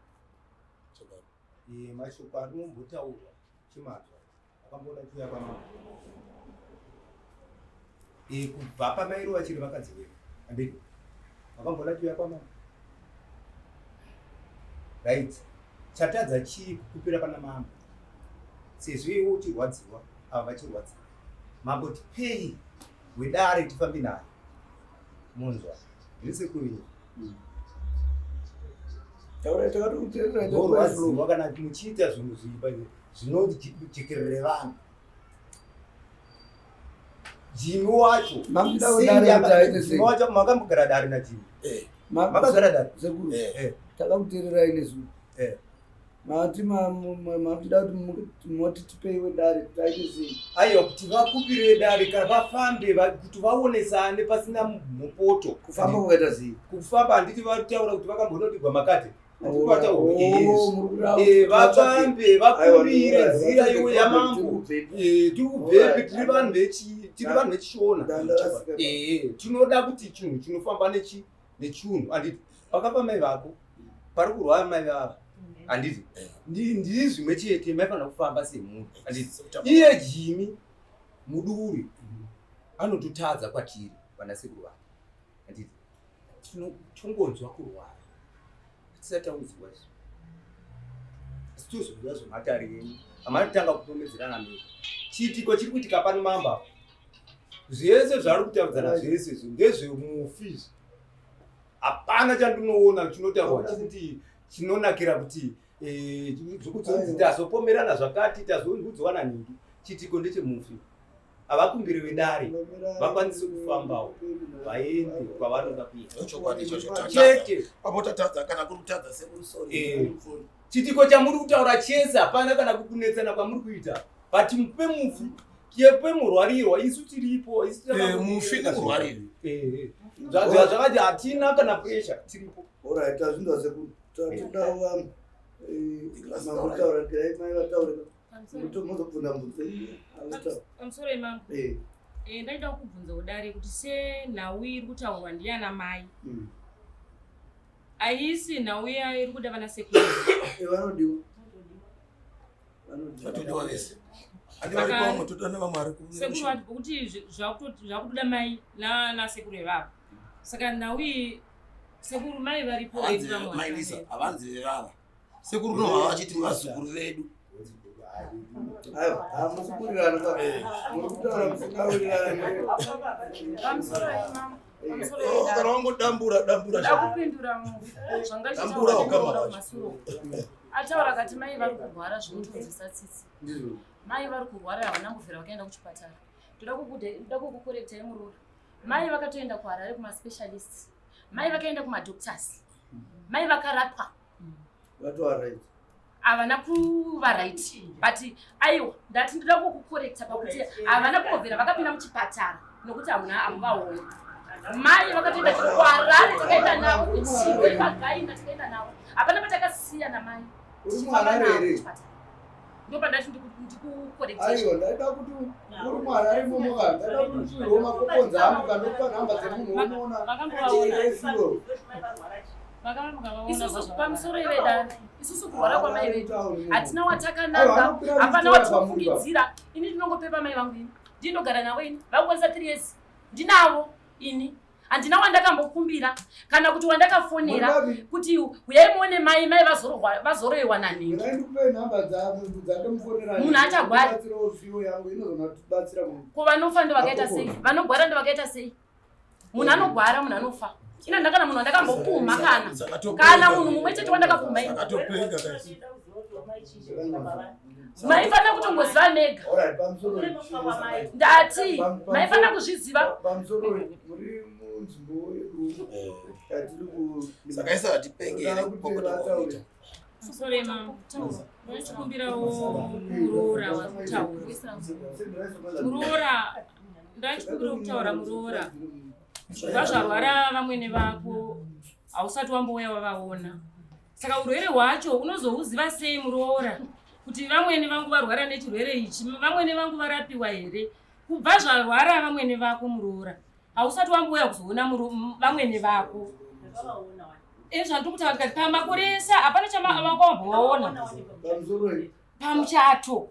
eh, mashoko anombotaurwa chimanzwa akamboona chiuya kwamama eh, kubva pamairo vachiri vakadzi vedu andidi vakamboona chiuya kwamama right chatadza chii kukupira pana mambo sezvo iwe uchirwadziwa ava vachirwadziwa mambo tipei wedare tifambe naye munzwa ndiri sekuru yenyu Taura takatokuteerera ndorwadziwa kana muchiita zvinhu zviipa zvinojekerere vanhu Jimmy wacho Jimmy wacho makambogara dare naJimmy eh. makagara dare sekuru eh. eh. takakuteererai nesu mati makuda kuti moti tipeiwe dare taite sei aiwa kuti vakupire dare kana vafambe kuti vaonesane pasina mupoto kufamba kwakaita sei kufamba handiti vataura kuti vakambonodigwa makate Eh, vafambe vakurire nzira iwe yamambo eh, tiri kubvepi tiri vanhu tiri vanhu vechishona eh, tinoda kuti chinhu chinofamba nechunhu handiti pakafa mai vako pari kurwara mai vava handiti ndii zvimwe chete maifanira kufamba semunhu handiti iye jimi muduri anototadza kwatiri vanasekuru vake handiti tongonzwa kurwara tisati taudzwa izvo asi tozonzwa zvematare enyu amanotanga kupomedzerana mega chiitiko chiri kuitika pano mamba zvese zvaari kutaudzana zvese izvo ndezvemufi izvi hapana chandinoona chinotaurwa chikuti chinonakira kuti eh, zvekudzonzi tazopomerana zvakati tazoudzwa nanhingi chiitiko ndechemufi havakumbiri vedare vakwanise kufambawo vaende kwavanoda kuendachokwadi apo tatadza kana kuri kutadza sekusori eh, chitiko chamuri kutaura chese hapana kana kukunetsana kwamuri kuita but mupe mufi kepe murwarirwa isu tiripo isu eh, mufi nemurwariri eh, zvakati hatina kana pressure tiripo orit tazvinzwa sekuru tatoda mambotaura mai vataure Pamusoro imambo. Eh. eh, ndaida kukubvunza kudare kuti senhau iri kutaurwa ndiana mai. Hmm. Haisi nhau iya iri kuda vana sekuru. Eh, vanodiwa. Vanodiwa vese. Sekuru kuti zvakutoda mai nasekuru ivavo. Saka nhau iyi sekuru mai varipo. Mai Lisa havanzi vevava. Sekuru no vachiti vazukuru vedu. Aiwa, hamusi kuwirirana ka. Muri kutaura musingawirirani. Pamusoro imama. Oh, kana wangodambura dambura Ndakupindura zvanga Dambura ukama wacho. masuro. Ataura akati mai vari kurwara zvinotonzwisa tsitsi. Ndizvo. Mai vari kurwara havana kubvira vakaenda kuchipatara. Ndoda kukude ndoda kukukorektai muroora. Mai vakatoenda kuHarare kumaspecialists. Mai vakaenda kumadoctors. Mai vakarapwa. Vatova right. Havana kuva right but aiwa ndati ndoda kukukorekta pakuti havana kumbobvira vakapinda muchipatara nokuti hamuna hamuvaoni. Mai vakatoenda kuHarare takaenda navo kuchingwe pagaina takaenda navo. Hapana patakasiya namai. Uri muHarare here? Ndopandati ndikukorekta. Aiwa, ndaida kuti uri muHarare imomo ka. Ndaida kuti upiwe makokonza angu kana kupa nhamba dzemunhu unoona. Vakambovaona. Isusu pamusoro ivedare isusu kurwara kwamai vedu hatina watakananga hapana watinofungidzira ini ndinongopepa mai vangu ini ndinogara navo ini vakukwanisa 3 years ndinavo ini handina wandakambokumbira kana kuti wandakafonera kuti uyai muone mai mai vazoroiwa nanhingi munhu achagwari ko vanofa ndovakaita sei vanogwara ndovakaita sei munhu anogwara munhu anofa ina ndakana munhu wandakambopumha kana kana munhu mumwe chete wandakapumha ini maifanira kutongoziva mega ndati maifanira kuzviziva saka isa hatipengere Sorry mama. Ndachikumbirawo muroora wakutaura. Muroora ndachikumbira kutaura muroora. Kubva zvarwara vamwene vako hausati wambouya wavaona. Saka urwere hwacho unozohuziva sei muroora? Kuti vamwene vangu varwara nechirwere ichi, vamwene vangu varapiwa here? Kubva zvarwara vamwene vako muroora. Hausati wambouya kuzoona vamwene vako. Ezvo ndiri kutaura ndikati pamakore ese hapana chamawamboona. Pamuchato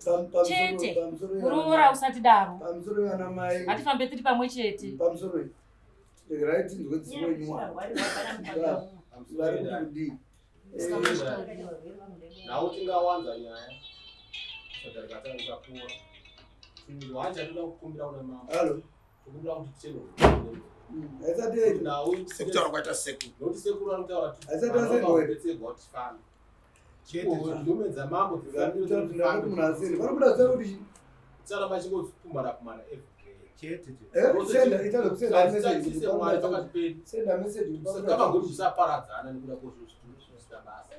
chete muroora usati daro. Ngatifambe tiri pamwe chete. Pamusoro regerai tinzwe dzimwe nywa. Vari kuti kudii? Nhau tingawanza nyaya sadari katanga kupuwa. Chinhu hacha toda kukumbira kuna mama. Hello. Tokumbira kuti titende. Haisati yaita. Nhau sekutaura kwaita sekuru. Nokuti sekuru anotaura kuti Haisati yasendwa here? kubetserwa kuti tifambe. Ndume dzamambo vanobuda zita kuti tsaramba chingopumana pumana everyday tisaparadzana nekuda kwezvisina basa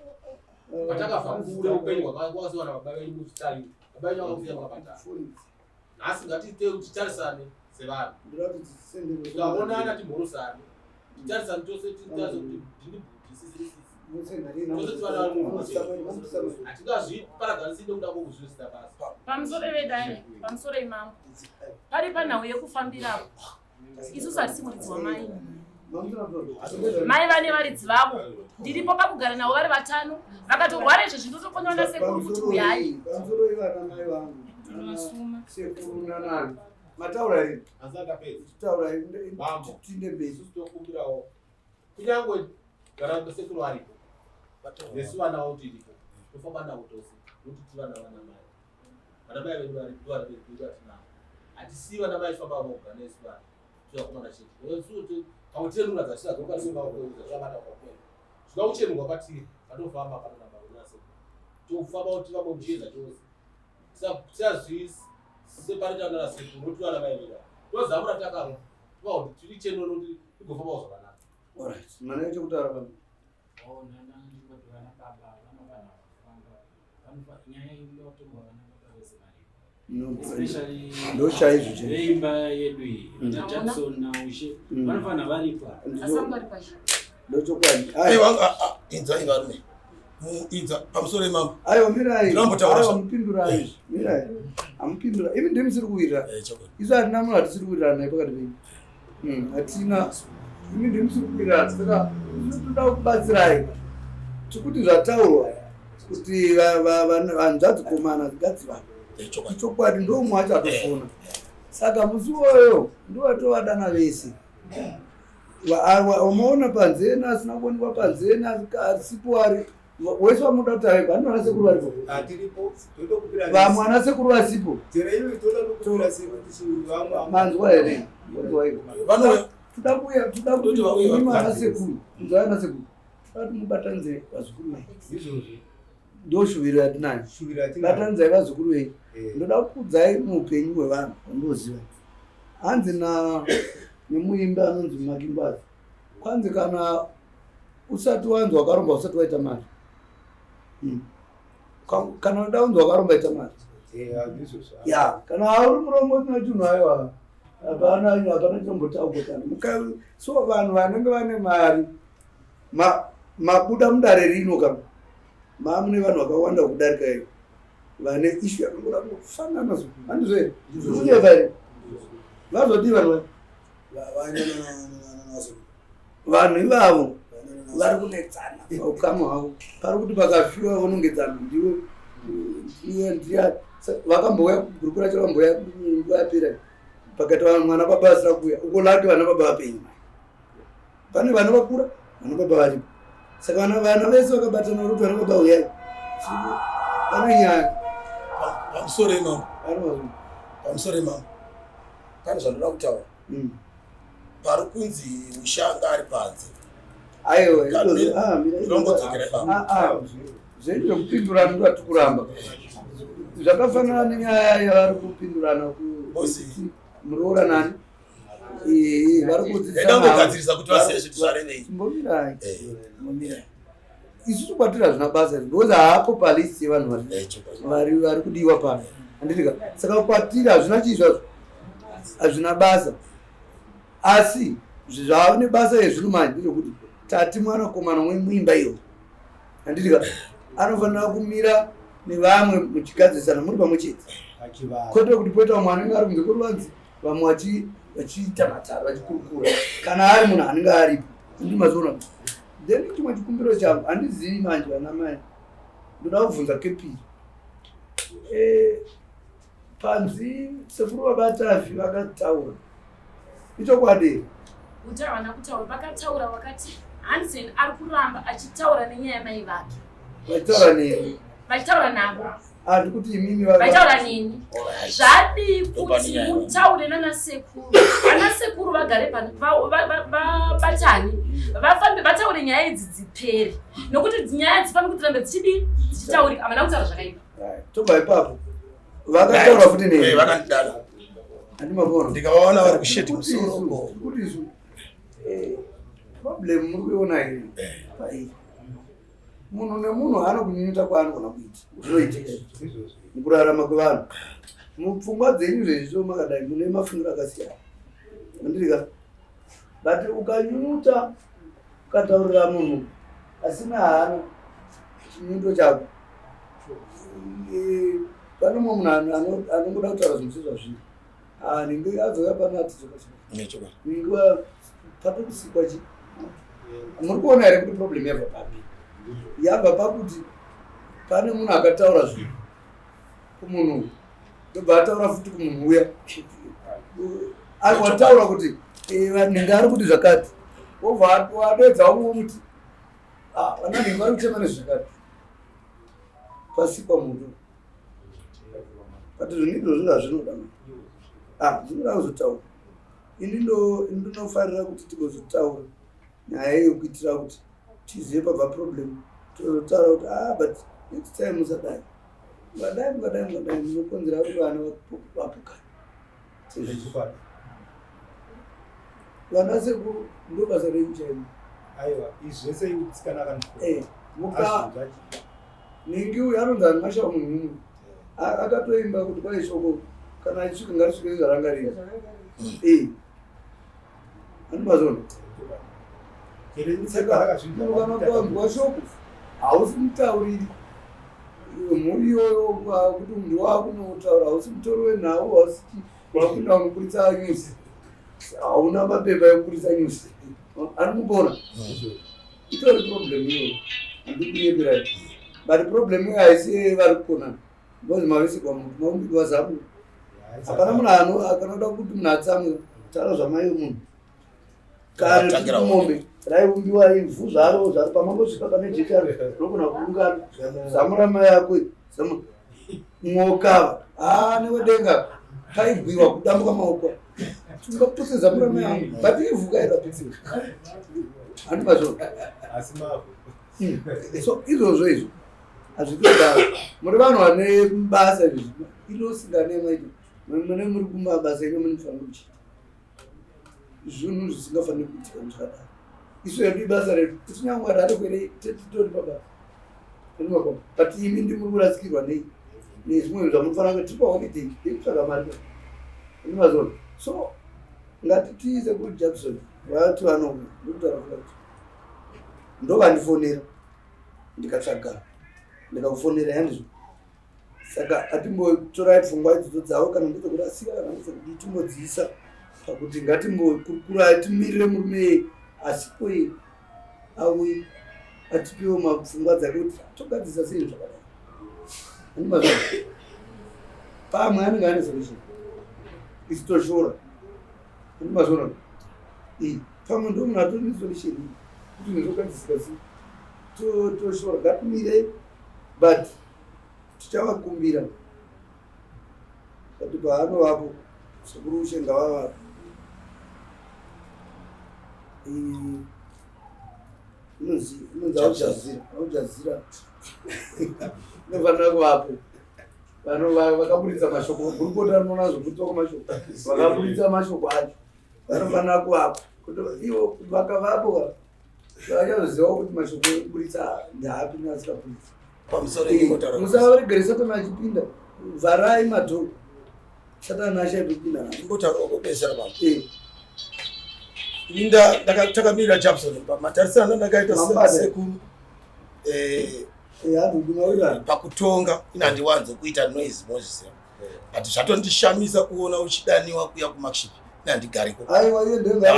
patakabva kure upenyu hwakasiwa nababa venyu muzvitari baba venyu vakakusiya makabatana nhasi ngatiite kuti titarisane sevanhu tikaonana timhorosane titarisane tose titarise kuti ndini bhuti sisi sisi hatingazviparadzanisi nekuda kwokuzvisina basa pamusoro vedare pamusoro imambo pari panhau yekufambirapo isusu hatisi muridzi wamai mai vane varidzi vavo ndiripo pakugara navo vari vatano vakatorwara izvo zvinotokonwa nasekuru kuti uyai pamusoro ivana mai vangu Tinovasuma. sekuru nanani mataura here asi andapedza taura Mambo. tinde mberi isusu tokumbirawo kunyange kana sekuru varipo nesu vanawo tiripo tofamba navo tose nokuti tiri vana vana mai vana mai vedu varipo vana vedu vatinavo hatisii vana mai famba voga nesu vana tivakomana chete pamwe tine nduna dzatisadzokaaaata kwakwenu zvida kuchenurwa kwatiri patofamba pana nabaunase tofamba kuti tifambe muchiedza chose tisazviseparate nana sekuru nokuti vana mai vedu tozamura takamwa tova kuti tiri chenura nokuti tigofambawo zvakanaka Alright. Mana chekutaura pano. Oh, nana ndingoti vana baba vanofanira kufamba nyaya inoda kutongwa vana baba vese varipo No, especially ndo chaizvo chaizvo. veimba yedu iyi vana Hauna? Jackson naUshe vanofanira varipo apa. asangu ari pashi Ndochokwadi. Aiwa, ah, ah, inzwai varume Inzwa pamusoro imambo Aiwa mirai. Ndinombotaura Aiwa zva- mupindurai. Mirai. Amupindura. Imi ndimi musiri kuwirirana. Eh, chokwadi. Isu hatina munhu atisiri kuwirirana naye pakati penyu. Hatina. Imi ndimi musiri kuwirirana. Saka isu toda kubatsirai. Tikuti zvataurwa kuti vanzvadzikomana ngadzivana. Eh, chokwadi. Chokwadi ndomwe wacho atofona. Saka musi iwoyo ndovatovadana vese. Umaona panzena asina kuonekwa panzena asipo ari wese wamunoda kuti avepo handiti vana sekuru varipo Hatiripo totokupira vamwe ana sekuru vasipo chero ivi toda kukupira sekuti manzwa here manzwa here Vanouya. toda kuuya toda kuti Toti vauye imi ana vagadzirisa. sekuru inzwai ana sekuru toda kuti mubatanidze vazukuru venyu izvozvi ndo shuviro yatinayo shuviro yatinayo batanidzai vazukuru venyu Eh. ndoda kukudzai muupenyu hwevanhu vandoziva hanzi na nemuimbi anonzi makimbazi kwanzi kana usati wanzi wakaromba usati waita mari Kana uda kunzi wakaromba ita mari Eh, handizvozvo. ya kana uri murombo usina chinhu aiwa hapana hapana chombotaukotana so vanhu vanenge vane mari mabuda mudare rino kama maamune vanhu vakawanda kudarika iyo vane ishu yakangoda kufanana so handizvo here kunyepa here vazodii vanhu vaya vanhu ivavo vari kunetsana paukama hwavo pari kuti pakafiwa vonongedzana ndiwe ndiwe ndiya vakambouya gurupu racho vakambouya nguva yapera pakaita vanhu mwana baba vasina kuuya uko lati vana baba vapenyu pane vana vakura vana baba varipo saka vana vana vese vakabatana vari kuti vana baba uyai pane nyaya Pamusoro imambo Ari mazungu. pamusoro imambo pane zvandoda kutaura pari kunzi ushanga ari panze Aiwa Kamira. ah, mira, Tinombodzokera ipapo. Ah, ah, zvedu zvekupindurana ndovatikuramba zvakafanana nenyaya yavari kupindurana Bosi. muroora nani Eh, vari kudzidzisana Ndangogadzirisa kuti vasiye zvinhu zvarevei. Chimbomirai. Eh. Chimbomirai. Isusu kwatiri hazvina basa izvi because haapo palist yevanhu Eh, chokwadi. vari kudiwa pano handitika saka kwatiri hazvina chii zvazvo hazvina basa asi zvava nebasa yezvino manje ndezvekuti tati mwanakomana wemuimba iyo handitika anofanira kumira nevamwe muchigadzirisana muri pamwe chete Pachivanhu. kwete kuti poita vamwe anenge ari kunze kweruvanzi vamwe vachiita mataro vachikurukura kana ari munhu anenge aripo ndi mazoona then chimwe chikumbiro changu handizivi manje vana mai ndoda kubvunza kepiri panzi sekuru vabatafi vakataura ichokwadi here? Kuti havana kutaura vakataura vakati Hansen ari kuramba achitaura nenyaya yamai vake vachitaura neni vachitaura navo. Handi kuti imimi vaitaura nini zvadii kuti mutaure nana sekuru ana sekuru vagare vabatane vafambe vataure nyaya idzi dzipere nokuti nyaya dzifanira kuti rambe dzichidii dzichitaurika havana kutaura zvakaipa tobva ipapo vakataura futi nei eh, vakandidana andimavona ndikavaona vari kusheti musoro kuti isu eh, problem muri kuiona here eh. pairi munhu nemunhu anokunyunyuta kwaanogona kuita zvinoitika mukurarama kwevanhu mupfungwa dzenyu zvezvo makadai mune mafungiro akasiyana andirika but ukanyunyuta ukataurira munhu asina hana chinyunyuto chako eh, pane mumwe munhu anongoda kutaura zvinhu sezvazviri Ah, ninge azouya pano ati chokwadi ninge patokusikwa chi muri kuona here kuti problem yabva papi yabva pakuti pane munhu akataura zvinhu kumunhu ndobva ataura futi kumunhu uya wataura kuti eh, ninge ari kuti zvakati wobva wadedza umwe muti ah, vana ninge vari kuchema nezvakati pasikwa munhu but zvinhu izvozvo zvazvinoda ah, zvinoda kuzotaura ini ndinofarira kuti tigozotaura nyaya iyo kuitira kuti tizive pabva problem tozotaura kuti ah but next time musadai mukadai mukadai mukadai munokonzera kuti vana vapukane vana sekuru ndo basa renyu chaimo aiwa izvi zvese iutsikana eh, muka ningi uyu anonzi ani mashawa munhu mumwe akatoimba kuti kwai shoko kana achisvika ngarisvike sezvaranga riri eh. Anobazona saka kana ukanzwa shoko hausi mutauriri mhuri iyoyo kuti munhu wakunotaura hausi mutori wenhau hausi wakuenda kunoburitsa news hauna mapepa ekuburitsa news ari mupona itori problem iyoyo handikunyeperai but problem iyoyo haisi vari kukonana because mavisigwa munhu maumbirwa zamu hapana munhu ano akanoda kuti munhu atsamwe taura zvamai munhu kare mombe raiumbiwa ivhu zvaro zvaro pamangosvika pane jecha rinogona kuungana zamu ramai yako zamu mwokava haa newedenga paigwiwa kudambuka maoko tingaputse zamu ramai yangu but ivhu kairaputsiwa handimazvo hmm. so izvozvo izvo hazvitodaro muri vanhu vane basa izvi inosinganemaito mune muri kumabasa enyu munofanira kuchiita zvinhu zvisingafaniri kuitika zvakadaro isu hedu ibasa redu kuti nyangwe rari kwere titori pabasa but imi ndimuri kurasikirwa nei nezvimwe zvamunofanira kuita tiri paholiday yekutsvaga mari ndimazona so ngatitiise kuri jackson vati vanouya ndikutaura kuda kuti ndovandifonera ndikatsvaga ndikakufonera yandizvo saka atimbotorai pfungwa idzodzo dzavo kana ndedzekurasika kana ndedzekudii timbodziisa pakuti ngatimbokurukurai timirire murume iye asipo iye auye atipewo mapfungwa dzake kuti togadzisa sei zvakadai andimazva pamwe anenge ane solution isu toshora andimazvona pamwe ndo munhu atori nesolution kuti zvogadzisika sei toshora ngatimire but tichavakumbira kuti paanovapo sekuru ushe ngavavapo inonzi inonzi aujazira aujazira inofanira kuvapo vakaburitsa mashoko gurukota rinoona zvokuburitsa kwamashoko vakaburitsa mashoko acho vanofanira kuvapo kuti ivo vakavapo vachazoziva kuti mashoko ekuburitsa ndaapi neasikaburitsa pamusoro eh, musaregere satani achipinda vharai madhoo satani ashaipopinda imbotaura kubesera baba eh. inda takamirira japson pamatarisano ndakaita sekuru eh, pakutonga ina handiwanzo kuita noise mozviziva but zvatondishamisa kuona uchidaniwa kuya kumakship nandigariko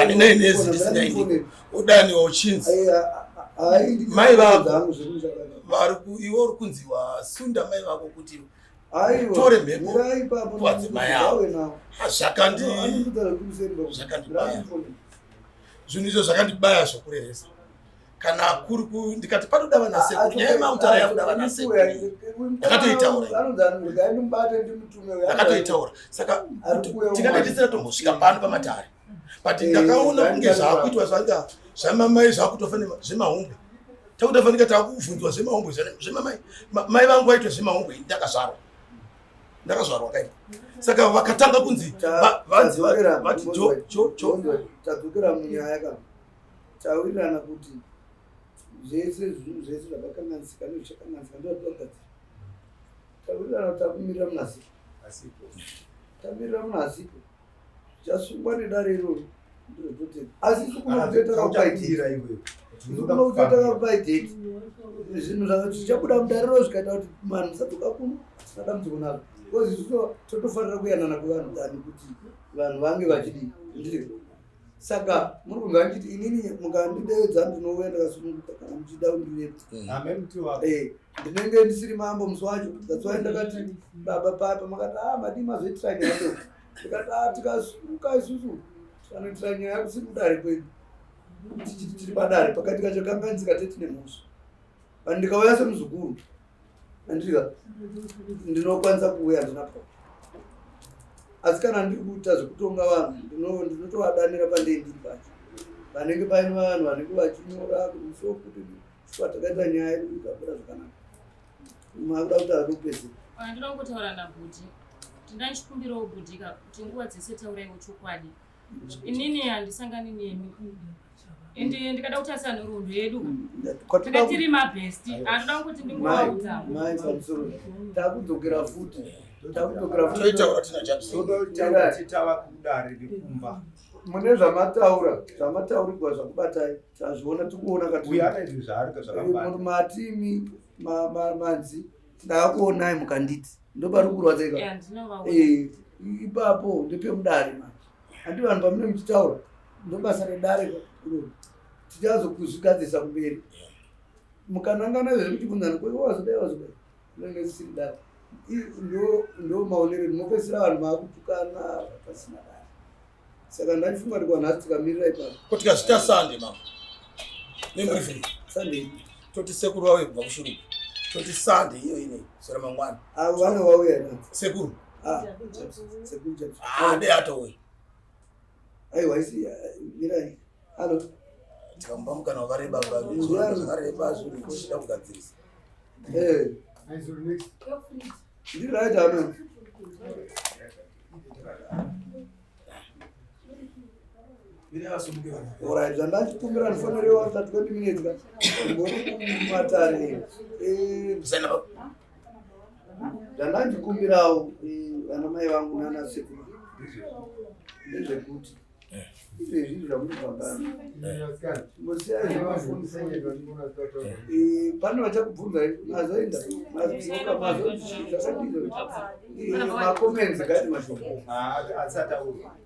andinenezi ndisingaindi udaniwa uchinzi mai vako vari iwe uri kunzi wasunda mai vako kuti tore mhepo kuadzimai avo zvakandibaya zvinhu izvo zvakandibaya zvokurevesa. Kana kuri ku ndikati panoda vana sekuru, nyaya yemautara yakuda vana sekuru. Ndakatoitaura. Ndakatoitaura. Saka tingadai tisina tombosvika pano pamatare. But ndakaona kunge zvakuitwa zvanga zvamamai zvakutofanira zvemahumbwe. Takutofanika takubvunzwa zvemahumbwe zvemamai. Mai vangu vaitwa zvemahumbwe ndakazvarwa. Ndakazvarwa kai. Saka vakatanga kunzi vanzi vati jo jo jo tadzokera munyaya ka. Tawirirana kuti zvese zvinhu zvese zvakakanganisika nezvichakanganisika ndozvatogadzira. Tawirirana kuti takumirira munhu asipo. Asipo. Tamirira munhu asipo. Chasungwa nedare iroro ndozvototenda. Asi isu kuno kuteta kakupaitira iwe. Isu kuno kuteta kakupaiteti. Zvinhu zvakati zvichabuda mudare iroro zvikaita kuti vanhu musadzoka kuno tisina dambudziko nazvo. Because isu totofanira kuyanana kwevanhu than kuti vanhu vange vachidii. Ndiri. Saka muri kunzwa ndichiti inini mukandideedza ndinouya ndakasununguka kana muchida kundirepa. Eh, ndinenge ndisiri mambo musi wacho. That's why ndakati baba papa makati ah madii mazoitira nyaya doko. Ndikati ah tikasuka isusu tanoitira nyaya kusiri kudare kwedu. Tichiti tiri padare pakati kacho kanganisika tetine mhosva. But ndikauya semuzukuru andika ndinokwanisa kuuya handina problem. Asi kana ndiri kuita zvekutonga vanhu ndinotovadanira pandei ndiri pacho. Vanenge paine vanhu vanenge vachinyora kuti musi wekuti shuwa takaita nyaya yedu ikapera zvakanaka. Makuda kuti atopedzera. Ndinoda kungotaura nabhudhi kuti ndachikumbirawo bhudhi ka kuti nguva dzese tauraiwo chokwadi. Inini handisangani nemi. Ende ndikada kutarisa nhoroondo yedu tanga tiri mabesti anoda kuti ndingovaudza. Mai pamusoro takudzokera futi takudzokera futi toitaura tina Jackson totaura titava kudare rekumba mune zvamataura zvamataurigwa zvakubatai tazviona tikuona kati uyu ana izvi zvaari zvakabata matimi manzi ndakakuonai mukanditi ndopari kurwadzeka Yeah, ndinovaona. Ipapo ndepemudare manje handi vanhu pamunenge muchitaura ndobasa redare iroro tichazokuzvigadzirisa kumberi mukanangana izvo zvekuti kunzana ko wazodai wazodai unenge zvisiri dare ndo maonero munopedzisira vanhu maakutukana pasina dare saka ndachifunga kuti kwanhasi tikamirira ipapo ko tikazvita Sunday mama nemuri free Sunday toti sekuru vauye kubva kushurugwi toti Sunday iyo inei sora mangwana avo vane vauya na sekuru ah sekuru James ah dei atouya aiwa isi mirai halo tikamupa mukana wakareba zvakareba zvinhu tichida kugadzirisa eh ndiri right amen Alright, zvandachikumbira ndifonerewo after 20 minutes ka ngori kumatare zvandachikumbirawo vana mai vangu nana sekuru ndezvekuti izvezvi zvamuri kufamba pane vachakubvunza mazoenda mazodzoka mazozvakadii macomments gati mashoko asati aurwa.